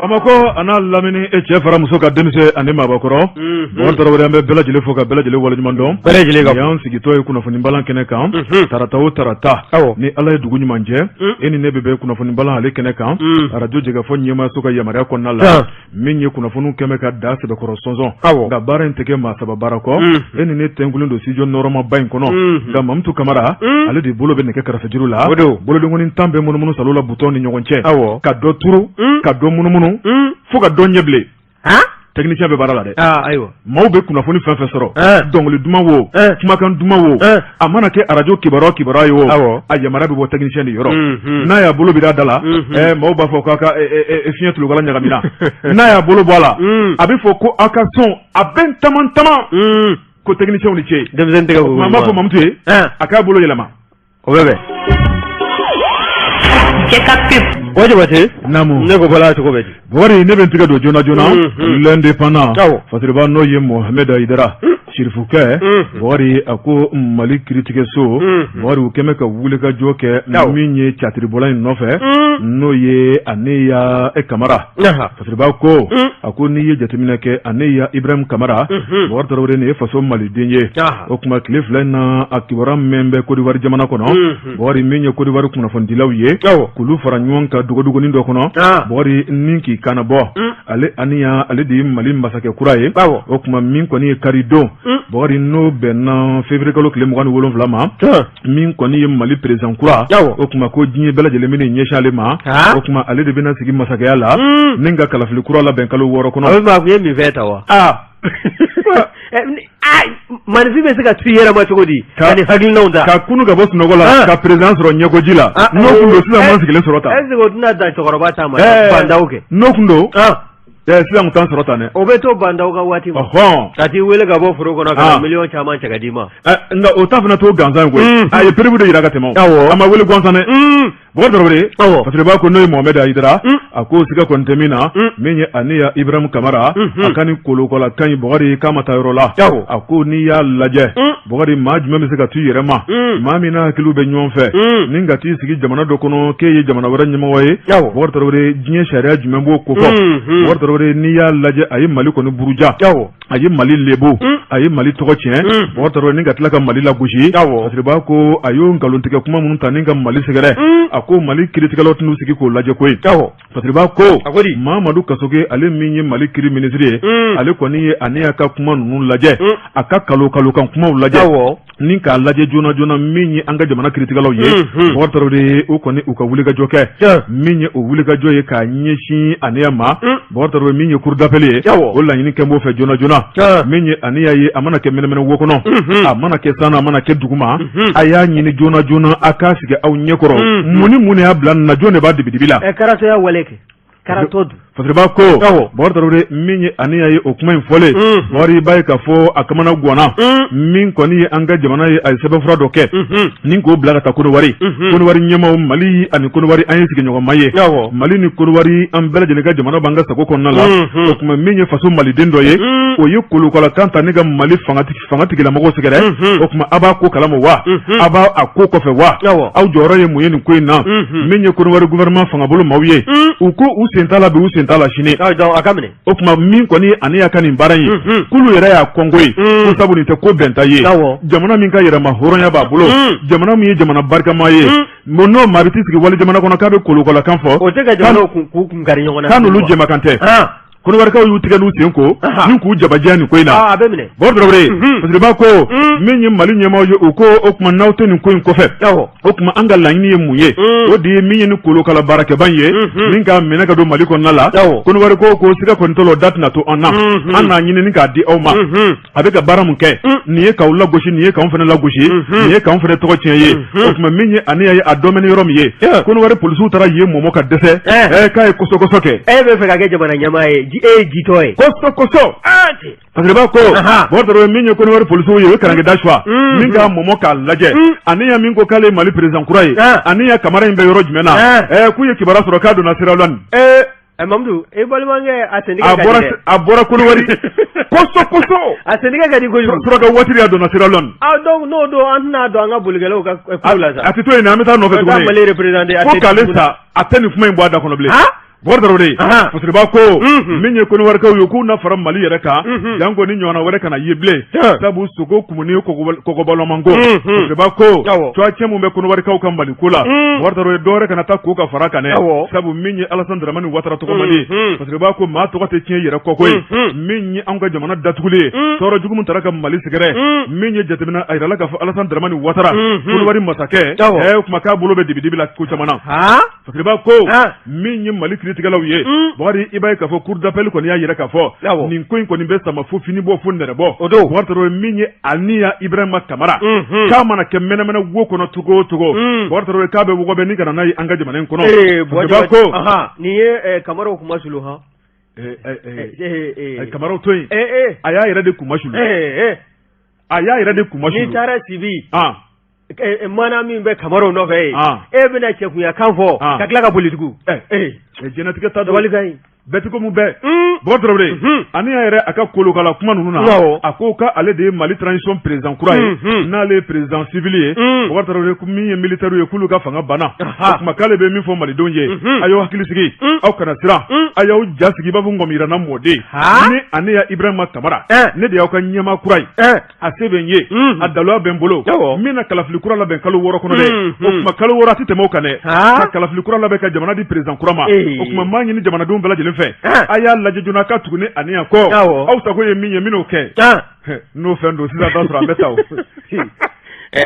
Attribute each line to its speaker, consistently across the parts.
Speaker 1: Bamakɔ a n'a lamini, e cɛ fara muso ka denmisɛn ani maabakɔrɔ, Bubakari Tarawele, an bɛ bɛɛ lajɛlen fo ka bɛɛ lajɛlen waleɲuman dɔn.
Speaker 2: Bɛɛ lajɛlen ka
Speaker 1: Nin y'an sigitɔ ye kunnafoni balan kɛnɛ kan tarata o tarata. Ni Ala ye dugu ɲuman jɛ, e ni ne bɛ bɛn kunnafoni balan ale kɛnɛ kan, arajo jɛkafɔ ɲɛmaayaso ka yamaruya kɔnɔna la. Min ye kunnafoniw kɛmɛ ka da sɛbɛkɔrɔ sɔnsɔn, nka baara in tɛ kɛ maa saba baara kɔ. E ni ne tɛnkulen don studio nɔrɔmaba in kɔnɔ, nka Mamutu Kamara, ale de bolo bɛ nɛgɛ karafejuru la. Bolodenkɔni 10 bɛ munumunu salo la butɔn ni ɲɔgɔn cɛ, ka dɔ turu, ka dɔ munumunu, fo ka dɔ ɲɛ bilen. Technicien bɛ baara la dɛ.
Speaker 2: Ayiwa.
Speaker 1: Maaw bɛ kunnafoni fɛn fɛn sɔrɔ, dɔnkili duman wo, kumakan duman wo, a mana kɛ arajo kibaruya kibaruya ye o, a yamaruya bɛ bɔ technicien de yɔrɔ. N'a y'a bolo biri a da la, maaw b'a fɔ k'a ka fiɲɛ tulukala ɲagamina. N'a y'a bolo bɔ a la, a bɛ fɔ ko aw ka son a bɛ taman taman, ko technicien ni ce.
Speaker 2: Denmisɛnnin tɛgɛ ko.
Speaker 1: An b'a fɔ Mamutu ye a k'a bolo yɛlɛma.
Speaker 2: O bɛ bɛn. O Jabate.
Speaker 1: Naamu.
Speaker 2: Ne ko bɔla cogo bɛ di?
Speaker 1: Bubakari, ne bɛ n tigɛ don joona joona L'Indépendant, fasiriba n'o ye Mohamed Hayidara Sirifukɛ. Bubakari, a ko Mali kiiritigɛso, Bubakari, u kɛmɛ ka wulikajɔ kɛ min ye catiribɔla in nɔfɛ, n'o ye Aniya Kamara. Fasiriba ko, a ko n'i ye jateminɛ kɛ, Aniya Ibrahim Kamara, Bubakari Tarawele, nin ye faso maliden ye. O tuma tile 2 in na, a kibaruya min bɛ Kodiwari jamana kɔnɔ, Bubakari, min ye Kodiwari kunnafonidilaw ye, k'olu fara ɲɔgɔn kan dogodogonin dɔ kɔnɔ, Bubakari, ni k'i kana bɔ, ale Aniya, ale de ye Mali masakɛ kura ye. O tuma min kɔni ye karidon, Bubakari, n'o bɛnna février kalo tile 27 ma, min kɔni ye Mali président kura, o tuma ko diɲɛ bɛɛ lajɛlen bɛna ɲɛsin ale ma. O tuma ale de bɛna sigi masakɛya la ni ka kalafili kura labɛn kalo 6 kɔnɔ.
Speaker 2: A bɛ a kun ye min fɛn ta wa? Maninfin bɛ se ka tu yɛrɛ ma cogo di ka nin hakilinaw ta?
Speaker 1: Ka kunu ka bɔ sunɔgɔ la, ka président sɔrɔ ɲɛkoji la, n'o kun don, sisan m'an sigilen sɔrɔ tan.
Speaker 2: Est ce que o tɛna dan cɛkɔrɔba ta ma, Ba Ndaw kɛ?
Speaker 1: N'o kun don, sisan kun t'an sɔrɔ tan dɛ.
Speaker 2: O bɛ to Ba Ndaw ka waati ma. Ka t'i wele ka bɔ foro kɔnɔ ka na miliyɔn caman cɛ ka d'i ma.
Speaker 1: Nka o ta fana t'o gansan ye koyi. A ye preuve de jira ka tɛmɛ. A ma wele gansan dɛ. Bubakari Tarawele, fasiriba ko n'o ye Mohamed Hayidara, a ko siga kɔni tɛ min na, min ye Aniya Ibrahim Kamara, a ka nin kolokala kan in, Bubakari, k'a ma taa yɔrɔ la. A ko n'i y'a lajɛ, Bubakari, maa jumɛn bɛ se ka tu yɛrɛ ma, maa min n'a hakiliw bɛ ɲɔgɔn fɛ, ni ka t'i sigi jamana dɔ kɔnɔ k'e ye jamana wɛrɛ ɲɛmɔgɔ ye? Bubakari Tarawele, diɲɛ sariya jumɛn b'o kofɔ? Bubakari Tarawele, n'i y'a lajɛ, a ye Mali kɔni buruja, a ye Mali lebu, a ye Mali tɔgɔ tiɲɛ, Bubakari Tarawele, ni ka tila ka Mali lagosi. Fasiriba ko a y'o nkalontigɛ kuma minnu ta ni ka Mali sɛgɛrɛ, a ko Mali kiiritigɛlaw tɛn'u sigi k'o lajɛ koyi. Fasiriba ko Mamadu Kasoge, ale min ye Mali kiri minisiri ye, ale kɔni ye Aniya ka kuma ninnu lajɛ, a ka kalo kalokan kumaw lajɛ ni k'a lajɛ joona joona. Min ye an ka jamana kiiritigɛlaw ye, Bubakari Tarawele, u kɔni u ka wulikajɔ kɛ min ye, o wulikajɔ ye k'a ɲɛsin Aniya ma, Bubakari Tarawele, min ye cour d'appel ye, o laɲini kɛ b'o fɛ joona joona. Min ye Aniya ye, a mana kɛ mɛnɛmɛnɛ wo kɔnɔ, a mana kɛ san, a mana kɛ duguma, a y'a ɲini joona joona a k'a sigi aw ɲɛkɔrɔ. Mun ni mun de y'a bila nin na? Jɔn de b'a dibidibi la?
Speaker 2: Karatɔya wale kɛ. Karatɔ dun.
Speaker 1: Fasiriba ko, Bubakari Tarawele, min ye Aniya ye, o kuma in fɔlen, Bubakari, i b'a ye k'a fɔ a kamana ganna. Min kɔni ye an ka jamana ye, a ye sɛbɛnfura dɔ kɛ ni k'o bila ka taa Kodowari, Kodowari ɲɛmaaw. Mali ani Kodowari, an ye sigiɲɔgɔnma ye. Mali ni Kodowari, an bɛɛ lajɛlen ka jamana b'an ka sago kɔnɔna la. O tuma min ye faso maliden dɔ ye, o ye kolokalakan ta ni ka Mali fanga tigilamɔgɔw sɛgɛrɛ. O tuma a b'a ko kalama wa? A b'a a ko kɔfɛ wa? Aw jɔyɔrɔ ye mun ye nin ko in na? Min ye Kodowari gouvernement fangabolo maaw ye, u ko u sen t'a la bi, u sen t'a la sini.
Speaker 2: A ka minɛ.
Speaker 1: O tuma min kɔni Aniya ka nin baara in ye, k'olu yɛrɛ y'a kɔnko ye, ko sabu nin tɛ ko bɛnta ye. Jamana min ka yɛrɛma hɔrɔnya b'a bolo, jamana min ye jamana barikama ye, mun n'o maa bɛ t'i sigi wali jamana kɔnɔ k'a bɛ kolokalakan fɔ?
Speaker 2: O tɛ ka jamanaw k'u kun kari ɲɔgɔn na.
Speaker 1: K'a n'olu jɛmakan tɛ. Kɔdiwarikaw y'u tigɛ n'u sen ko ni k'u jabajɛ nin ko in na.
Speaker 2: A bɛ minɛ.
Speaker 1: Bubakari Tarawele, Fasiriba ko min ye Mali ɲɛmaaw ye, u ko o tuma n'aw tɛ nin ko in kɔfɛ, o tuma an ka laɲini ye mun ye? O de ye min ye ni kolokala baarakɛba in ye, min k'a minɛ ka don Mali kɔnɔna la. Kɔdiwari ko siga kɔni t'o la, o da tɛna to an na, an n'a ɲini k'a di aw ma. A bɛ ka baara mun kɛ nin ye, k'aw lagosi nin ye, k'anw fana lagosi nin ye, k'anw fana tɔgɔ tiɲɛ ye. O tuma min ye Aniya ye, a dɔnbɛ ni yɔrɔ min ye, Kɔdiwari polisiw taara yen mɔmɔ ka dɛsɛ, k'a ye kɔsɔkɔsɔ kɛ.
Speaker 2: E bɛ fɛ ka kɛ jamana ɲɛmaa ye, e ye jitɔ ye.
Speaker 1: Kɔsɔkɔsɔ. Fasiriba ko, Bubakari Tarawele, min ye Kɔdiwari polisiw ye, o ye karankeda suwa min k'a mɔmɔ k'a lajɛ. Aniya min ko k'ale ye Mali président kura ye, Aniya Kamara in bɛ yɔrɔ jumɛn na? K'u ye kibaruya sɔrɔ k'a donna Sierra Leone.
Speaker 2: Mamudu, e balimakɛ, a sentigɛ ka di dɛ.
Speaker 1: A bɔra Kɔdiwari kɔsɔ kɔsɔ.
Speaker 2: A sentigɛ ka di kojugu.
Speaker 1: Suraka waati a donna Sierra Leone.
Speaker 2: Ah, donc n'o don, an tɛna don an ka bolikɛlaw ka kow la sa.
Speaker 1: A tɛ to yen, an bɛ taa nɔfɛ tuguni.
Speaker 2: Ka Mali représenter.
Speaker 1: Fo k'ale sa, a tɛ nin kuma in bɔ a da kɔnɔ bilen. Bɔkari Tarawele Fasiriba ko min ye Kɔnɔwarikaw ye k'u na fara Mali yɛrɛ kan janko nin ɲɔgɔnna wɛrɛ kana ye bilen sabu sogo kumuni kɔgɔbɔlɔmanko Fasiriba ko tɔgɔcɛn min bɛ Kɔnɔwarikaw ka Mali ko la Bɔkari Tarawele dɔwɛrɛ kana taa ko ka fara kan dɛ sabu min ye Alasani Daramani Watara tɔgɔ man di Fasiriba ko maa tɔgɔ tɛ tiɲɛ yɛrɛ kɔ koyi min ye anw ka jamana datuguli ye tɔɔrɔ jugu min taara ka Mali sɛgɛrɛ min ye jateminɛ a jirala k'a fɔ Alasani Daramani Watara Kɔnɔwari masakɛ o tuma k'a bolo bɛ dibi dibi la ko caman na Fasiriba ko min ye Mali kiiritigɛlaw ye Bukari i b'a ye k'a fɔ cour d'appel kɔni y'a jira k'a fɔ nin ko in kɔni bɛ sama fo fini bɔ fo nɛrɛ bɔ o don Bukari Tarawele min ye Aniya Ibrahima Kamara k'a mana kɛ mɛnɛmɛnɛ wo kɔnɔ cogo o cogo Bukari Tarawele k'a bɛ wɔgɔbɛ ni ka na n'a ye an ka jamana in kɔnɔ Fasiriba ko
Speaker 2: nin ye Kamaraw kunmasulu hɔn
Speaker 1: Kamaraw to yen a y'a yɛrɛ de kunmasulu a y'a yɛrɛ de kunmasulu
Speaker 2: n'i taara Sibi mana min bɛ Kamaraw nɔfɛ yen e bɛna cɛkunya kan fɔ ka tila ka boli tugun
Speaker 1: diɲɛnatigɛ ta dabali ka ɲi bɛɛ tɛ komi bɛɛ Bukari Tarawele ani y'a yɛrɛ a ka kolokala kuma ninnu na a ko k'ale de ye Mali transition président kura ye n'ale ye président civil ye Bukari Tarawele min ye militaire ye k'olu ka fanga banna o tuma k'ale bɛ min fɔ malidenw ye a y'aw hakili sigi aw kana siran a y'aw ja sigi i b'a fɔ ngɔmiyiranna mɔden ni Aniya Ibrahima Kamara ne de y'aw ka ɲɛmaa kura ye a se bɛ n ye a daluya bɛ n bolo n bɛna kalafili kura labɛn kalo 6 kɔnɔ dɛ o tuma kalo 6 a tɛ tɛmɛ o kan dɛ ka kalafili kura labɛn ka jamana di président kura ma o tuma n b'a ɲini jamanadenw bɛɛ lajɛlen fɛ a y'a lajɛ joona ka tugu ne Aniya kɔ aw sago ye min ye n bɛn'o kɛ n'o fɛn don sisan t'a sɔrɔ an bɛ taa o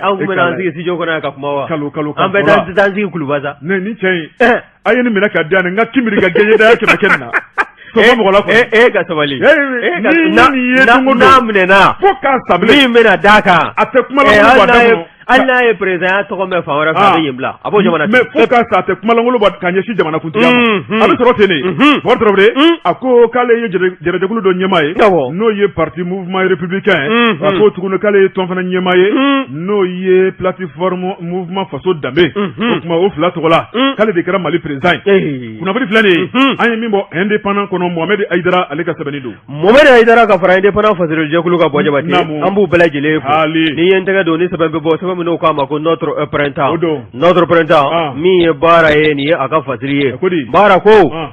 Speaker 2: anw tun bɛna an sigi studio kɔnɔ yan ka kuma wa
Speaker 1: kalo kalo
Speaker 2: an bɛ taa an sigi kuluba sa
Speaker 1: ne ni cɛ in a ye nin minɛ ka di yan n ka kimiri ka gɛɲɛ da kɛmɛ kɛ nin na sɔgɔma mɔgɔ la
Speaker 2: e ka sabali
Speaker 1: ni nin ye don o don
Speaker 2: n'a minɛna
Speaker 1: fo k'a sa
Speaker 2: bilen min bɛna d'a kan
Speaker 1: a tɛ kuma lankolon bɔ a da kɔnɔ
Speaker 2: hali n'a ye président tɔgɔ mɛn fan wɛrɛ fɛ a bɛ yen bila a b'o jamana
Speaker 1: mais fo k'a sa a tɛ kuma lankolon bɔ ka ɲɛsin jamana kuntigiya ma a bɛ sɔrɔ ten de Bɔkari Tarawele a ko k'ale ye jɛrɛjɛkulu dɔ ɲɛmaa ye n'o ye parti mouvement républicain ye a ko tuguni k'ale ye tɔn fana ɲɛmaa ye n'o ye plateforme mouvement faso danbe o tuma o fila tɔgɔ la k'ale de kɛra Mali président ye kunnafoni filɛ nin ye an ye min bɔ indépendant kɔnɔ Mohamed Hayidara ale ka sɛbɛnni don
Speaker 2: Mohamed Hayidara ka fara indépendant fasirilijɛkulu kan Buwa Jabate an b'u bɛɛ lajɛlen fo n'i ye n tɛgɛ don ni sɛbɛn bɛ bɔ sɛbɛn min n'o k'a ma ko notre printemps notre printemps min ye baara ye nin ye a ka fasiri ye baara ko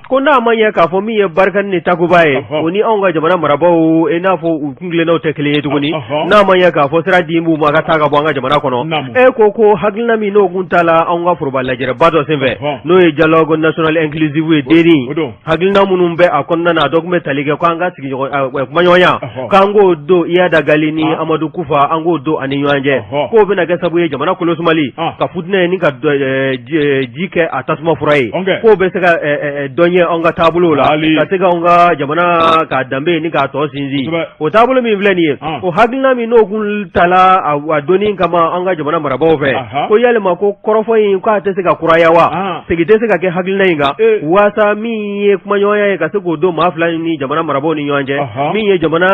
Speaker 2: ko n'a ma ɲɛ k'a fɔ min ye Barkhane ni Takuba ye o ni anw ka jamana marabaaw i n'a fɔ u kuntilennaw tɛ kelen ye tuguni n'a ma ɲɛ k'a fɔ sira di b'u ma ka taa ka bɔ an ka jamana kɔnɔ e ko ko hakilina min n'o kun tala anw ka foroba lajɛrɛba dɔ senfɛ n'o ye dialogue national inclusif ye DNI hakilina minnu bɛ a kɔnɔna na a dɔ tun bɛ tali kɛ ko an ka kumaɲɔgɔnya k'an k'o don Iyad Ag Ghali ni Amadu Kufa an k'o don ani ɲɔgɔn cɛ k'o bɛna kɛ sababu ye jamana kolosumali ka futinɛ ni ka ji kɛ a tasuma fura ye k'o bɛ se ka dɔ ɲɛ an ka taabolo la ka se ka anw ka jamana ka danbe ni k'a tɔ sinsin o taabolo min filɛ nin ye o hakilina min n'o kun tala a donni kama an ka jamana marabaaw fɛ ko yalima ko kɔrɔfɔ in k'a tɛ se ka kuraya wa segin tɛ se ka kɛ hakilina in kan waasa min ye kumaɲɔgɔnya ye ka se k'o don maa fila ni jamana marabaaw ni ɲɔgɔn cɛ min ye jamana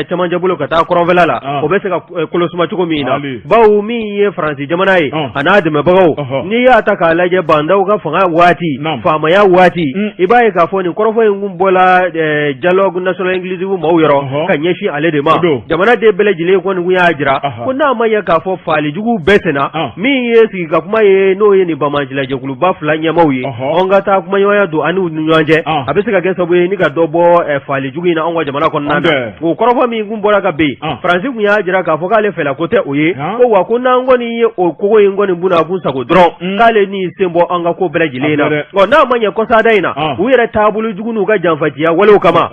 Speaker 2: cɛmancɛ bolo ka taa kɔrɔnfɛla la o bɛ se ka kolosuma cogo min na bawo min ye Faransi jamana ye a n'a dɛmɛbagaw n'i y'a ta k'a lajɛ Ba Ndaw ka fanga waati faamaya waati i b'a ye k'a fɔ nin kɔrɔfɔ in kun bɔla dialogue national inclusif maaw yɔrɔ ka ɲɛsin ale de ma jamanaden bɛɛ lajɛlen kɔni kun y'a jira ko n'a ma ɲɛ k'a fɔ faalijugu bɛɛ senna min ye sigi ka kuma ye n'o ye nin banbaancilajɛkuluba fila ɲɛmaaw ye an ka taa kumaɲɔgɔnya don an n'u ni ɲɔgɔn cɛ a bɛ se ka kɛ sababu ye ni ka dɔ bɔ faalijugu in na anw ka jamana kɔnɔna na o kɔrɔfɔ min kun bɔra ka bin Faransi kun y'a jira k'a fɔ k'ale fɛla ko tɛ o ye ko wa ko n'an kɔni ye o kogo in kɔni bunna kun sago dɔrɔn k'ale n'i sen bɔ an ka ko bɛɛ lajɛlen na ɔ n'a ma ɲɛ kɔsada in na u yɛrɛ taabolo jugu n'u ka janfaciya walew kama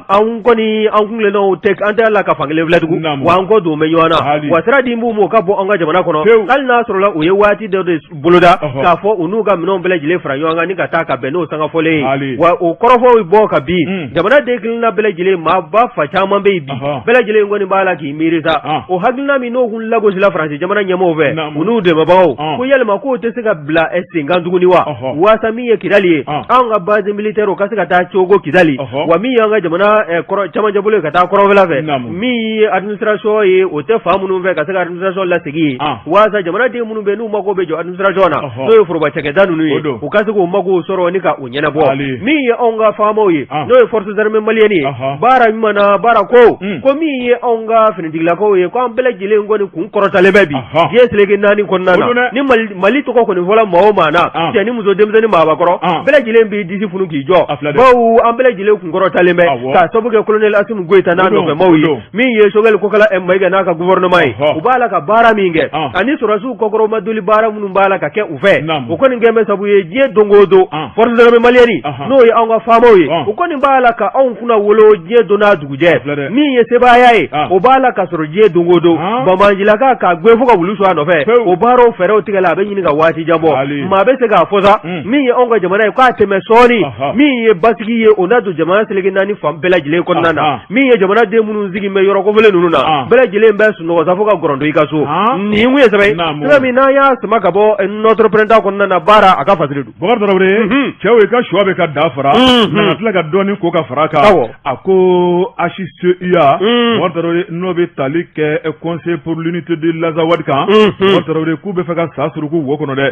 Speaker 2: an kɔni an kuntilennaw tɛ an tɛ la ka fankelen filɛ tugun wa an kɔ don bɛ ɲɔgɔn na wa sira di b'u ma u ka bɔ an ka jamana kɔnɔ hali n'a sɔrɔla u ye waati dɔ de boloda k'a fɔ u n'u ka minɛnw bɛɛ lajɛlen fara ɲɔgɔn kan ni ka taa ka bɛn n'o sanga fɔlen ye wa o kɔrɔfɔw bɔ ka bin jamanaden kelenna bɛɛ lajɛlen maaba fa caman bɛ yen bi bɛɛ lajɛlen kɔni b'a la k'i miiri sa o hakilina min n'o kun lagosila Faransi jamana ɲɛmaaw fɛ u n'u dɛmɛbagaw ko yalima k'o tɛ se ka bila sen kan tuguni wa waasa min ye Kidali ye anw ka base militaire o ka se ka taa cogo Kidali wa min y'an ka jamana cɛmancɛ bolo ye ka taa kɔrɔnfɛla fɛ min ye administration ye o tɛ fan minnu fɛ ka se ka administration lasegin yen waasa jamanaden minnu bɛ n'u mago bɛ jɔ administration na n'o ye foroba cakɛda ninnu ye u ka se k'u mago sɔrɔ ni ka u ɲɛnabɔ min ye anw ka faamaw ye n'o ye forces armées maliennes ye baara ɲuman na baara ko ko min ye anw ka finitigilakaw ye ko an bɛɛ lajɛlen kɔni kun kɔrɔtalen bɛ bi Diɲɛ seleke naani kɔnɔna na, ni Mali tɔgɔ kɔni fɔla maa o maa na, cɛ ni muso, denmisɛnnin, maabakɔrɔ, bɛɛ lajɛlen b'i disi funu k'i jɔ, bawo an bɛɛ lajɛlen kunkɔrɔtalen bɛ k'a sababu kɛ colonel Asimi Goyita n'a nɔfɛmaaw ye. Min ye Sogɛli Kokala Mayiga n'a ka gouvernement ye, u b'a la ka baara min kɛ ani sɔrɔdasiw kɔkɔrɔmadoli baara minnu b'a la ka kɛ u fɛ, o kɔni kɛlen bɛ sabu ye diɲɛ don o don, forces armées maliennes, n'o ye anw ka faamaw ye, u kɔni b'a la ka anw kunnawolo diɲɛ don n'a dugujɛ. Min ye sebaaya ye, o b'a la ka sɔrɔ diɲɛ don o don. Banbaancilaka k'a gɛn fo ka wulu su a nɔfɛ, o baaraw fɛɛrɛw tigɛla, a bɛ ɲini ka waati jan bɔ. Maa bɛ se k'a fɔ sa, min ye anw ka jamana ye, k'a tɛmɛ sɔɔni, min ye basigi ye, o na don jamana seleke naani fan bɛɛ lajɛlen kɔnɔna na. Min ye jamanaden minnu sigi bɛ yɔrɔ kofɔlen ninnu na, bɛɛ lajɛlen bɛ sunɔgɔ sa fo ka gɔrɔndɔ i ka so. Nin kun ye sɛbɛn ye, sɛbɛn min n'an y'a sama ka bɔ Notre Printemps kɔnɔna na. Baara a ka fasiri don.
Speaker 1: Bakari Tarawele, cɛw, i ka shɔ bɛ ka da fara, nana tila ka dɔɔnin ko ka fara kan. A ko HCUA, Bakari Tarawele, n'o bɛ tali kɛ Conseil pour l'unité de l'Azawad kan, Bakari Tarawele, k'u bɛ fɛ ka sa suruku wo kɔnɔ dɛ.